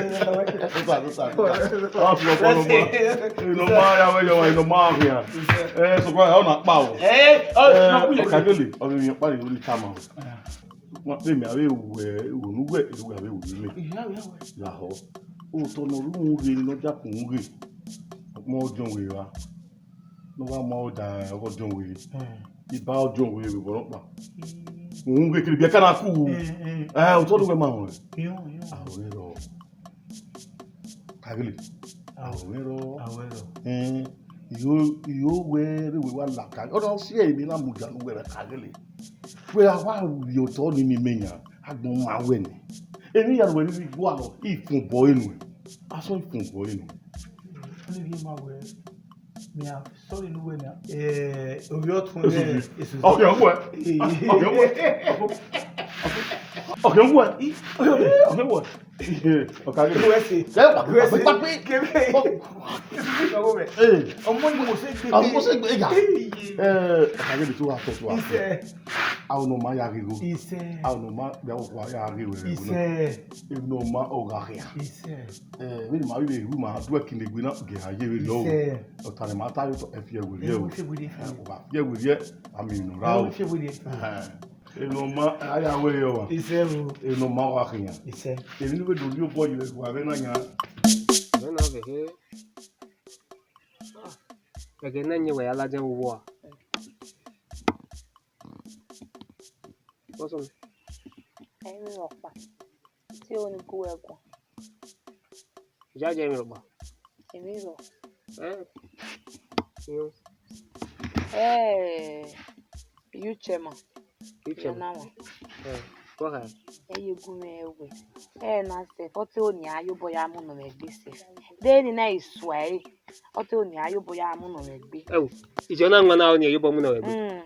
Osa, osa, osa. Ọ sọ ọkọ nọ ma. Nọ ma ya wẹ yọ, nọ ma khian. Eh, so kwa, ọ na kpa o. Eh, ọ na kpa o. Ọkagele, ọ vbe miẹn ọkpa ni uli tama o. Wa pe mẹ avbe wẹ, wẹ nu wẹ, wẹ avbe wẹ mẹ. Lahọ. Otọ nọ ru mu ghe, nọ dia kun mu ghe. Ọkpọn ọjọn wẹ ra. Ne ọ gha ma ọda ọghe ọdiọn wẹ, iba ọdiọn wẹ vbe obọ nọkpa. Uhunmwu ghe kiri biẹ ka na ku. Eh, otọ do wẹ ma họn. Ahọ mwẹ rọ. Kagele. Ahọ mwẹ rọ. Ẹn, iyo, iyo wẹ vbe wẹ wa la ka. Ọ na si ẹre ne na mudia ne uwẹ vbe kagele. Wẹ a wa rhie otọ ni ni mẹ yan, agbọn ma wẹ nẹ. Emwi ya wẹ rhirhi gualọ, ifun obọ enu. Asọn ifun obọ enu. Ọni rhie ma wẹ. Mia, sorry ne uwẹ nia. Eh, ovbi ọtun mwẹ, Esu. Ọkhian wẹ. Ọkhian wẹ. Ọkhian wẹ. Ọkhian wẹ. Ọkagele. Wẹ se. Ẹ, wẹ se. Keve. Ọmọ ni mo se gbe. Ọmọ mo se gbe, ya. Eh, Ọkagele, tu wa tọ, tu wa tọ. Isẹ. Aho ne ọ ma ya ghe igho. Isẹ. Aho ne ọ ma ya ghe igho. Isẹ. Emwi ne ọ ma ọ gha khian. Isẹ. Eh, vbene ima vbe ru ma duẹ kinegbe na, ghe a ye vberriọ o. Isẹ. Ọta ne ma ta ye otọ, ẹ fi ẹre werriẹ o. Ẹ fi ẹre werriẹ. Eh, ọ gha fi ẹre werriẹ, a miẹn emwi ne ọ ra o. Ẹ fi ẹre werriẹ. Eh, emwi ne ọ ma, a ya wẹ rẹ ọmwa. Isẹ o. Emwi ne ọ ma ọ gha khian. Isẹ. Emwi ne u vbe do rhie obọ ye vbe wa vbe na yan. Vbe na vbe he. Ẹghẹ ne ẹ yẹn wẹ ya ladian vbe uwu a. What's up? Emwi rhọkpa. Te o ni gu ẹre guan. Jaja emwi rhọkpa. Emwi rhọ. Eh. Yo. Eh. Yu chema. Yu chema. Na wa. Eh. Go ahead. Ẹ ye gu mwẹ ẹwe. Ẹ na sẹ, ọ te o ni a ye obọ ya mu nọ mwẹ egbe sẹ. De ni na i sua ẹre. Ọ te o ni a ye obọ ya mu nọ mwẹ egbe. Ẹwo, ijọ na wan na ọ ni a ye obọ mu nọ mwẹ egbe. Mm.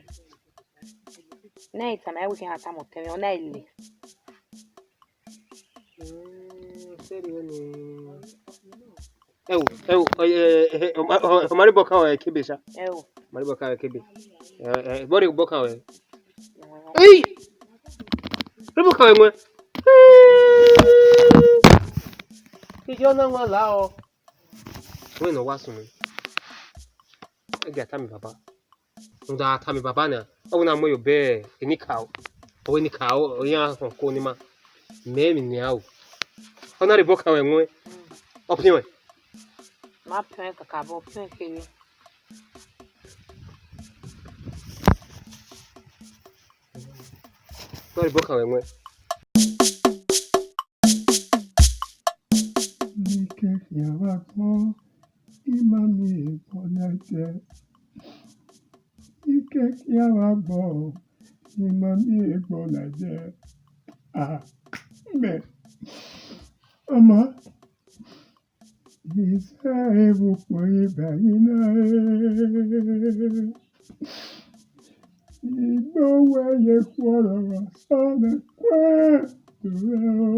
Ne I tama ẹre wẹ khian na tama otẹn mwẹ, ọ na i le. Mm, sẹrriọ nẹ. Ẹwo, ẹwo, ọ, ẹ, ẹ, ọ ma, ọ, ọ ma rhie obọ kan ruẹ kebe sha. Ẹwo. Ọ ma rhie obọ kan ruẹ kebe. Ẹ, ẹ, ọ rhie obọ kan ruẹ. Ei! Rhie obọ kan ruẹ wẹn. Ijọ na wan la ọ. Wẹ ne ọ wa sunu. Ẹ gia tama baba. Rhunmwuda a tama baba na, ọ wẹ na mu ẹre obọ enikaro, ọ wẹ enikaro, ọ iran họn ko ne ima. Mẹ emwi ne a ru. Ọ na rhie obọ kan ruẹ wẹn, ọ piọn ẹn. Ma piọn ẹn kakabọ, ọ piọn ẹn kherhe. Ọ na rhie obọ kan ruẹ wẹn. Ike khian vbe agbọn, I ma miẹn egbọn na ẹdẹ. Ike khian vbe agbọn, I ma miẹn egbọn na ẹdẹ. Ah, mẹ. Ọma, I sẹ vbe ukpọn ye ba yi na re. Igbe owẹ ye khuọrọ vbe asọn mwẹ kuẹn rẹ o.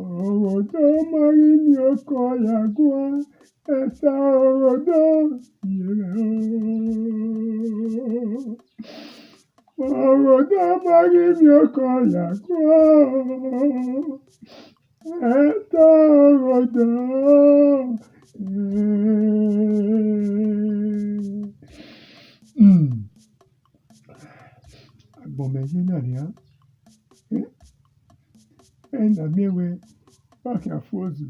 Ọghodo ma ghi miẹn okọ ya guan, ẹta ọghodo ye mwẹ o. Ọghodo ma ghi miẹn okọ ya guan, ẹta ọghodo Mm. Agbọn mẹ ye na nian. Eh? Ẹ na miẹn wẹ, wa khian fu ozu.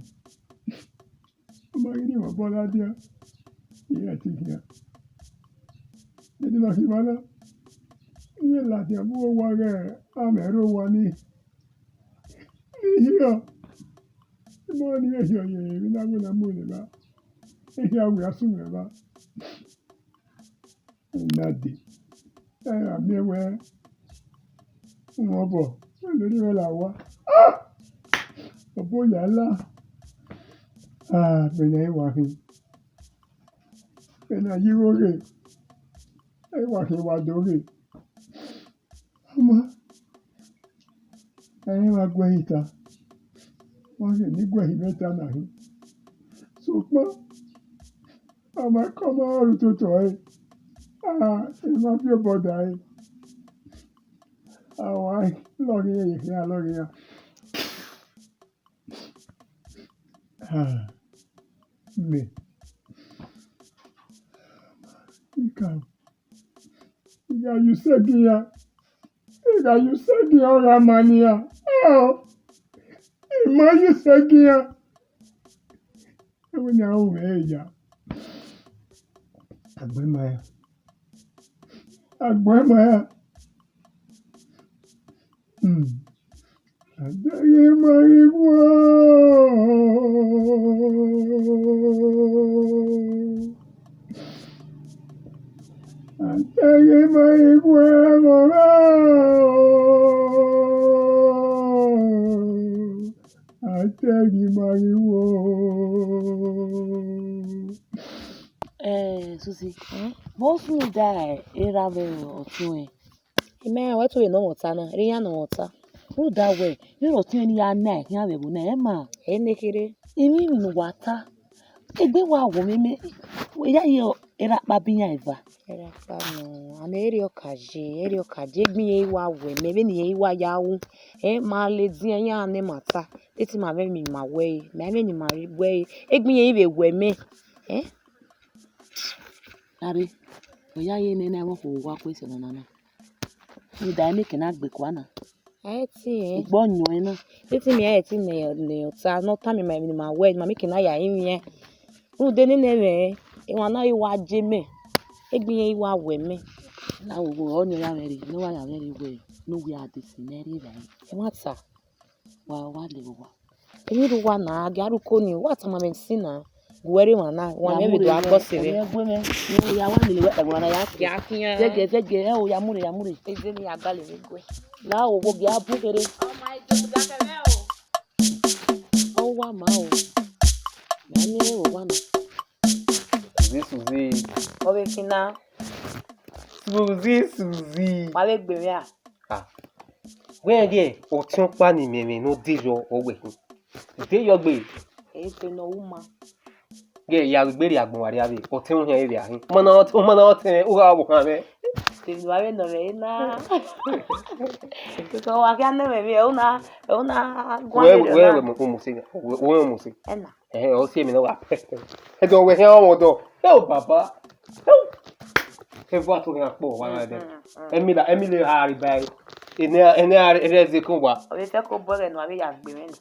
Ọ ma ghi rhie mwẹ obọ ladian, I ra ẹtin khian. Dede ma khin emwa na, I vbe ladian vbe uwu owa ghẹ amwẹ rre owa ni, ne I hiọ. I ma ni vbe hiọ ye emwi ne a wẹ ne a mu mwẹ evba, ehia wẹ a sunu evba. Ena dee, ẹ ra miẹn wẹ, uhunmwu obọ, wẹ ne erriọ mwẹ la owa. Ah! Obọ ya la. Ah, vbe ne ẹ i wa khin. Vbe ne a ye igho ghe, ẹ i wa khin wa do ghe. Ama, ẹ i wa gu ẹre ta. Wa ghe ne I gu ẹre mwẹ ta na hin. Sokpan, ọ ma kọ ma ru toto ẹre. Ah, I ma viọ obọ da ẹre. A wa lọghe iran ye khian, lọghe iran. Ah, mẹ. I ka, I gha ye usẹ gie iran. I gha ye usẹ gie iran, ọ gha ma ne iran. Oh, I ma ye usẹ gie iran. Ẹvbo ne a ru mwẹ ya. Agbọn ima ya. Agbọn ima ya. Hmm. Agbọn ima ghi wo. Agbọn ima ghi wo, ẹvbo ra o. Agbọn ima ghi wo. Eh, Suzi, vbe ọ sunu da erha vbe ọtiọnrẹn? Imẹ, wẹ te wẹ ne ọ mwẹ ọta na, erha iran ne ọ mwẹ ọta. Rhunmwuda wẹ, vbene ọtiọnrẹn ni ya na khian vbe ẹvbo na, ẹ ma. Ẹ i nekherhe. Emwi ne uwa ta, egbe wa wọ mwẹ mẹ, ya ye erha ọkpa bọ iran eva. Erha ọkpa nọ, a ma erriọ ka ye, erriọ ka ye, egbe iran i wa wẹ mẹ, vbene iran i wa ya ru, ẹ ma ladian iran ne ma ta, de te ima mwẹ emwi ne ima wẹ ẹre, ma mwẹ emwi ne ima wẹ ẹre, egbe iran i vbe wẹ mẹ, ẹ? Rare, ọ ya ye nene ẹmwẹ okhuo wa ku ẹse nana na. Rhunmwuda emeke na gbe kua na. A i tie ẹn. Egbe ọyọnrẹn na. Te te mẹ a i tie ne, ne ọta, ne ọ tama ima emwi ne ima wẹ, ma meke na ya rinmwian. Rhunmwuda nene ẹmwẹ, emwa na i wa je mẹ, egbe iran i wa wẹ mẹ. Na wo wo, ọni ọ ya mwẹ rre, ne ọ wa ya mwẹ rre wẹ, ne uwẹ a desi ne ẹ rre evbare. Ẹmwata. Wa, wa lele owa. Emwi rre uwa na, a gia rre uko nii, wa tama mwẹ sin na. Gu ẹre emwa na, wa miẹn vbe do a gbọ sẹ vbe. Ẹ gu mwẹ, ne ya wa lele wẹ, ẹmwa na ya ya khian. Zẹgẹ, zẹgẹ, ẹ o, ya mu rre, ya mu rre. Eze ne ya gale vbe gu ẹ. La o, wo gia bu kherhe. Ọ ma i do da kẹmẹ o. Ọ wa ma o. Mẹ a miẹn vbe owa na. Suzi, Suzi. Ọ vbe khin na. Suzi, Suzi. Wa vbe gbe mwẹ a? Ah. Wẹ ghe ọtiọnmwẹ ọkpa ni miẹn mwẹ ne ọ de yọ ọ wẹ khin. De yọ gbe. Ẹ i te ne ọ wu ma. Ghe ya gbe rria agbọn wa rria vbe, ọtẹn uhian vbe a hin. Ọ ma na ọtẹn, ọ ma na ọtẹn, u gha vbe khan mwẹ. Te ne uwa vbe nọ mwẹ na. Because wa khian nọ mwẹ vbe, ẹ u na, ẹ u na guan Wẹ, vbe wẹ, na. Wẹ mu, mu se, wẹ, wẹ mu se. Ẹ na. Ẹhẹn, ọ si emwi ne ọ gha pẹpẹ. Ẹdẹ wẹ hian ọmwa ọdọ. Heo, baba. Heo. Evba to ghian kpọ wa na dẹ. Mm, mm. Emila, Emila ha ri ba ẹre. Ene, ene a rẹ zẹ ko wa. Ọ vbe fẹ ko bọ ẹghẹ ne uwa vbe ya gbe mwẹ na.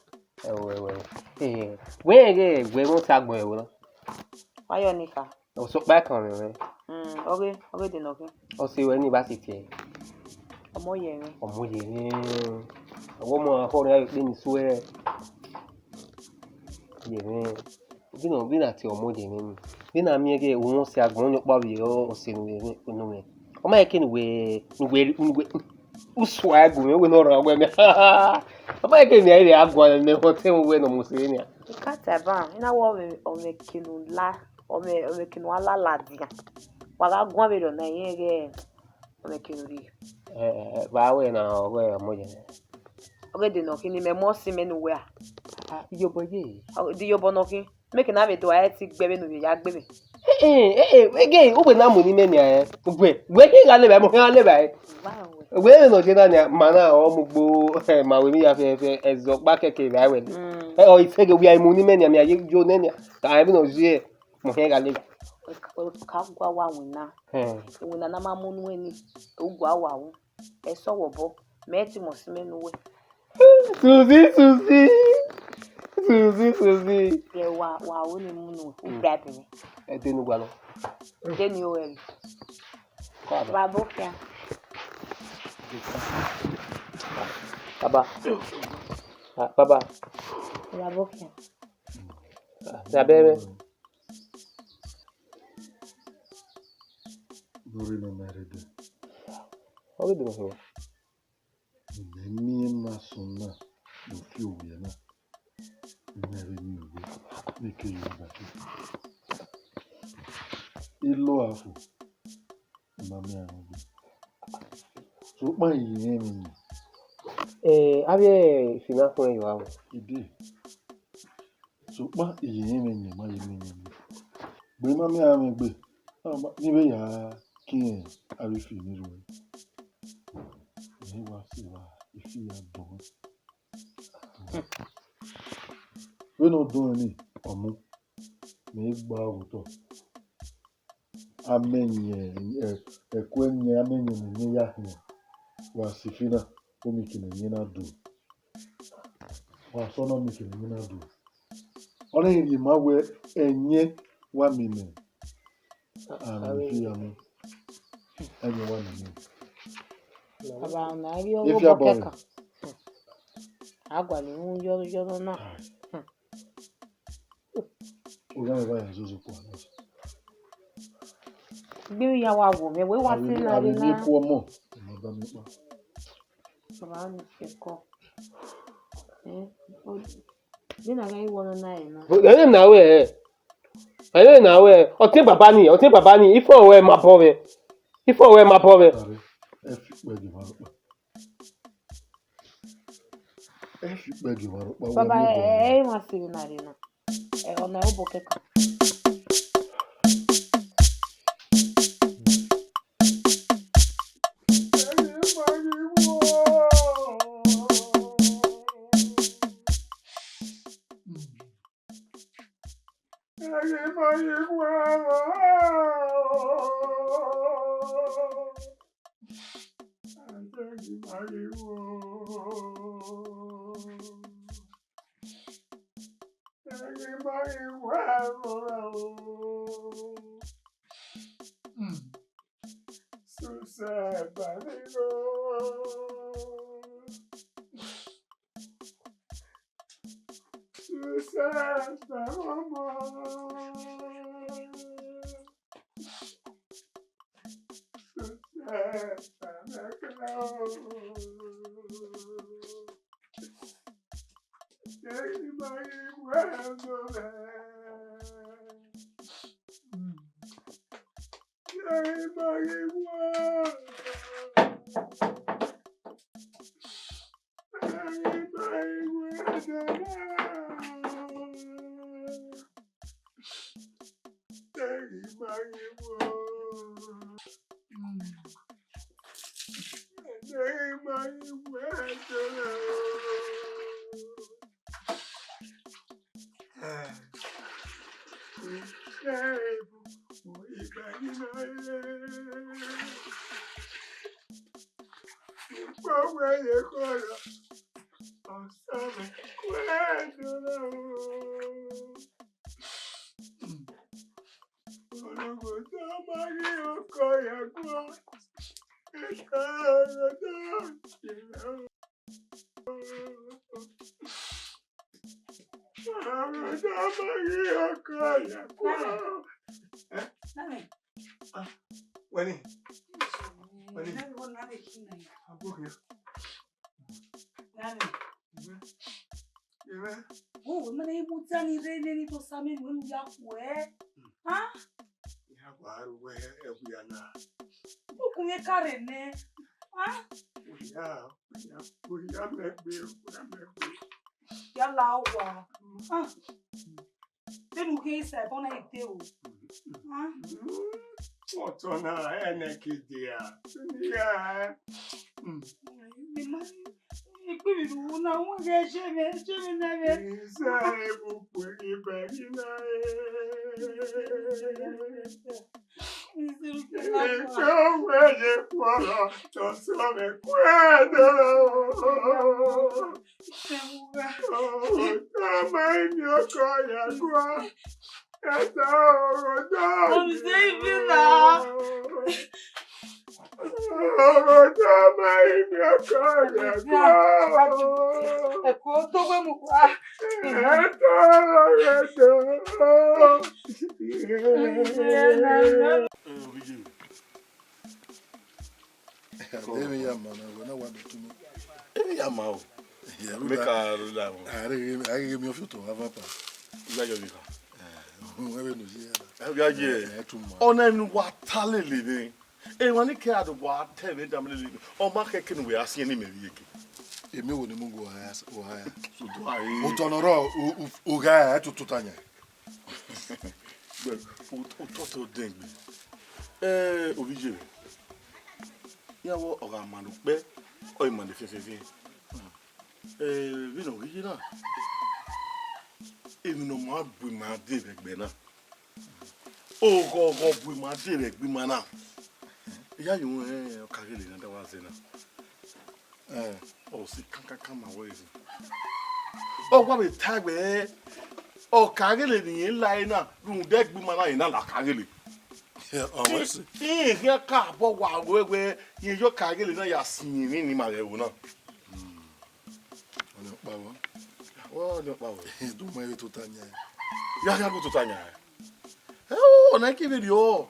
Ẹwẹ, ẹwẹ. Eh, wẹ ghe, wẹ mọ ta gbọn ẹvbo na. Wa yọ ni kha. Ọ sokpa kan mwẹ. Mm, ọ ghe, ọ ghe de nọ khin. Ọ se wẹ ni ba se tiẹ. Ọmọ ye mwẹ. Ọmọ ye mwẹ. Ọwọ mọ akọ rẹ kpe ni suẹ. Ye mwẹ. Vbene, vbene a tie ọmọ ye mwẹ ni. Vbene a miẹn ghe, u mwẹ ọse agbọn ọyọkpa vbe ọse ne u mwẹ, ne u mwẹ. Ọ ma he ke ne uwẹ, ne uwẹ, ne uwẹ, u sua ẹgu mwẹ, wẹ ne ọ rhan wẹ mẹ. Ọ ma he ke ne a i vbe a guan ne ọ tẹ wẹ ne ọ mu se nian. I ka ta ban, I na wẹ ọmwẹ, ọmwẹ ke ne u la, ọmwẹ, ọmwẹ ke ne u la ladian. Wa gha guan vberriọ na, irẹn ghẹ ọmwẹ ke ne u rhie. Eh, eh, eh, vbe a wẹ na, ọ wẹ ọmọ ye mwẹ. Ọ ghe de nọ khin ne imẹ mu ọse mẹ ne uwẹ a? Ah, iyobọ ye. Ọ, de iyobọ nọ khin. Mẹ ke na vbe do a ẹtin gbe vbene u vbe ya gbe mwẹ. Eh, eh, eh, eh, wẹ ghe, uwẹ na mu ne imẹ nian, eh. Uwẹ, wẹ ghe gha levba, mo gha levba, eh. Wa wẹ. Wẹ vbene ọ ye na nian, ma na, ọ mu gbo, eh, ma wẹ mi ya fẹ, fẹ, ẹzọ ọkpa kẹkẹ vbe a wẹ le. Mm. Ẹ, ọ, isẹghe wia emu ni mẹ nian, mẹ a ye yo nẹ nian. Ka emwi ne ọ ye, mẹ ọ khian gha lele. Ka gua wa winna. Hmm. Iwinna na ma mu unu ẹni, u gua wa wu. Ẹsọvbọ, mẹ i timo si mẹ ne uwẹ. Suzi, Suzi. Suzi, Suzi. Ye wa, wa wu ni mu unu, u bribe me. Ẹ de nu gua nọ. De ni o ẹre. Baba Okia. Baba. Ah, Baba. Baba Okia. Ah, Baba. Lórí nọ ma rre dẹ. Ọ ghi dẹ nọ. Mẹ miẹn ima sunu na ne ọ fi owiẹ na, ne imẹ rre miẹn uwẹ, ne ke ye ọgba te. Ilọ a fo, ima miẹn aro gbe. Sokpan I ye irẹn mwẹ yin. Eh, avbe ifi na khuẹn yọ aro. I de. Sokpan I ye irẹn mwẹ yin, ma ye mwẹ yin. Gbe ima miẹn aro mwẹ gbe, ne I vbe ya kin avbe ifi ni rre. Mẹ wa sẹ evba, ifi ya dọn. Vbene ọ dọn ni, ọ mu, mẹ gba ghe otọ. Amẹ yẹn, ẹ, ẹko ẹyẹn, amẹ yẹn ne ẹyẹn ya khian. Wa si ifi na, ọ miẹn eke ne ẹyẹn na do. Wa sẹ ọna, ọ miẹn eke ne ẹyẹn na do. Ọnii rhie ma wẹ ẹyẹn wa miẹn mẹ. Amẹ fi ya mu. Ẹyẹn wa miẹn mẹ. Baba, ọna ghi ọghe Efi obọ abọ kẹkan. A gualọ uhunmwu yọ, yọ nọ na. Ai. Oya wa ya zozo kua na. Gbe ya wa wo mẹ, wẹ wa Avbe, sẹ na avbe rre ne na. Ku ọmọ, ọ ma ba mi kpa. Baba ni fẹkọ. Eh, o, de na gha iwọ nọ na ẹre na. Ẹre na wẹ, ẹre na wẹ, ọtẹn baba ni, ọtẹn baba ni, ifo wẹ ma bọ mwẹ. Ifo wẹ ma bọ mwẹ. Are, ẹ fi ikpẹ gie mwa rhọkpa. Ẹ fi ikpẹ gie mwa rhọkpa, wa Baba, miẹn obọ ẹ, ẹ, ma sẹ vbe na rre na. Ẹ, ọna obọ kẹkan. Wẹni. Wẹni. Abokia. Nani. Ime. Wo, wo, mene ibu tani rre nene ibo sa mẹ, wẹ mu ya khuẹ. Ha? Ya wa ru wẹ ẹwu ya na. Ukun ye kare nẹ. Ha? Oya, oya, oya mẹ gbe, oya mẹ gbe. Ya la wa. Ha? Vbene u ghe sa ẹbọ na ide o. Ha? Ọtọ na, ẹnẹ ke dia. Nia. Mẹ ma, Ikpivbi ne u wu na, u wẹ ghẹ zẹ mwẹ, zẹ mwẹ ne mwẹ. Isa, e mu kue ghi bẹghe na, e. Eke uwẹ ye khuọrọ, tọsọ mwẹ kue do. Tama eni ọkọ ya gua. Ẹta ọrọ da. Ọmọ Zẹ ibi na. Ọrọ da ma eni ọkọ ya gua. Ẹko to gbe mu kua. Ẹta ọrọ da. Emwi ya ma na, wẹ na wa do tu mi. Emwi ya ma o. Mẹ ka ru la wọn. A ghi ghe miẹn ọfiotọ vbe avan pa. Iyayo vbe kha. Wẹ vbe no ye. Ẹ via ye. Ẹ tu ma. Ọna ne wa ta lele nẹ. Emwa ni ke a do wa ta ẹmwẹ da mẹ lele. Ọ ma khẹke ne wẹ a siẹn ne imẹ vbe iyeke. Emwi wo ne mu gu oha ya? So do a re. Otọ ne ọ rrọọ, u gha ya, ẹ tutu ta yan. But otọ te odẹn gbe. Eh, ovbi iye mwẹ. Iran wẹ ọ gha ma ne okpẹ, ọ i ma ne fiẹnfiẹnfiẹn. Eh, vbene ọ ghi ye na, emwi ne ọ ma bu ima dee vbe ẹgbẹ na, oghọghọ bu ima dee vbe ẹgbẹ ima na. Iyayo, eh, Ọkaghele ne a da wa zẹ na. Eh, ọ sẹ kankankan ma wẹ ere. Ọ wa vbe tae wẹẹ, Ọkaghele ne irẹn la ẹre na, rhunmwuda ẹgbẹ ima na, rẹn na la Ọkaghele. Ọ wẹ sẹ. Irẹn khian ka bọ wa wẹ wẹ, irẹn ye Ọkaghele na ya siẹn emwi ne ima ghẹ ru na. Ọnii ọkpa vbọ? Ọnii ọkpa vbọ? Do mu ẹre tota yan. Ya khian gu tota yan. Ẹ o, ọna i ke vberriọ.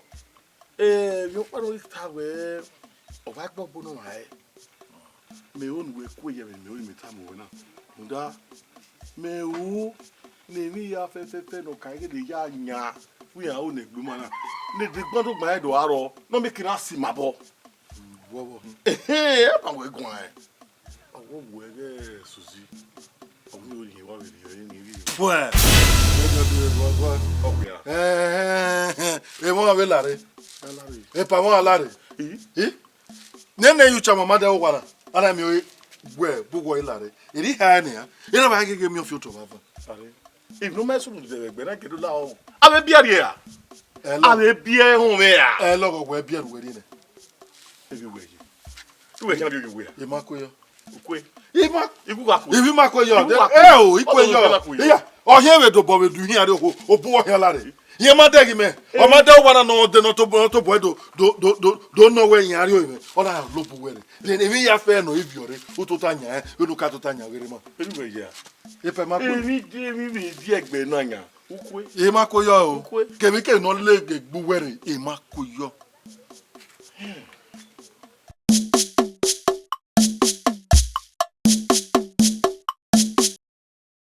Eh, emwi ọkpa nọ ghi ta wẹẹ, ọ wa gbe ọgbọ nọ ma rẹn. Mẹ ru ne uwẹ kue ye ẹmwẹ ne mẹ ru ne mẹ tama uwẹ na. Rhunmwuda, mẹ ru ne emwi hia fẹfẹfẹ ne Ọkaghele ya yan, wẹ iran ru ne ẹgbẹ ima na, ne degban do gba rẹn do gha rrọọ, ne ọ miẹn ke na si ima obọ. Vbọvbọ? Ehe, ẹ ma wẹ guan rẹn. Ọ wo wu ẹghẹ Suzi. Ọ wo yin wa vbe rhie ẹre ni rhie. Fuẹ. Ẹ jọ dee vbọ vbọ. Ọ wia. Ẹhẹn, emọ vbe lare. Alare. Epa mọ alare. Ii. Ii. Nene yu cha mama de wa na. Ana mi oi gwe bu wo lare. Eri ha ni a. Ira ba gege mi ofi oto baba. Are. If no me sunu de gbe na ke do la o. Ave bia ria. Hello. Ave bia ho me a. Hello, go we bia ru eri ne. Ebi uwẹ ye. Uwẹ khian rhie uwẹ. Emwa kue yọ. Ukue. Emwa. Iku gha kue. Ibi ma kue yọ. Iku gha kue. Ẹ o, ikue yọ. Ọdọ na kue yọ. Iya, ọ hiẹn vbe dobọ vbe du ihian rre oho, obu ọ hian lare. Iye ma dẹghe mẹ. Ọ ma da owa na nọ dẹ nọ tobọ, nọ tobọ do, do, do, do, do nọ wẹ iyan rhie orinmwẹ. Ọ na lo bu wẹ rre. Then emwi ya fẹ nọ ivio rre, u tota yan, vbene u ka tota yan ghe rre ma. Ebi uwẹ ye a. Epẹ ma kue. Emwi de, emwi vbe di ẹgbẹ na yan. Ukue. Emwa kue yọ o. Ukue. Kevbe kevbe nọ le gbe uwẹ rre, emwa kue yọ.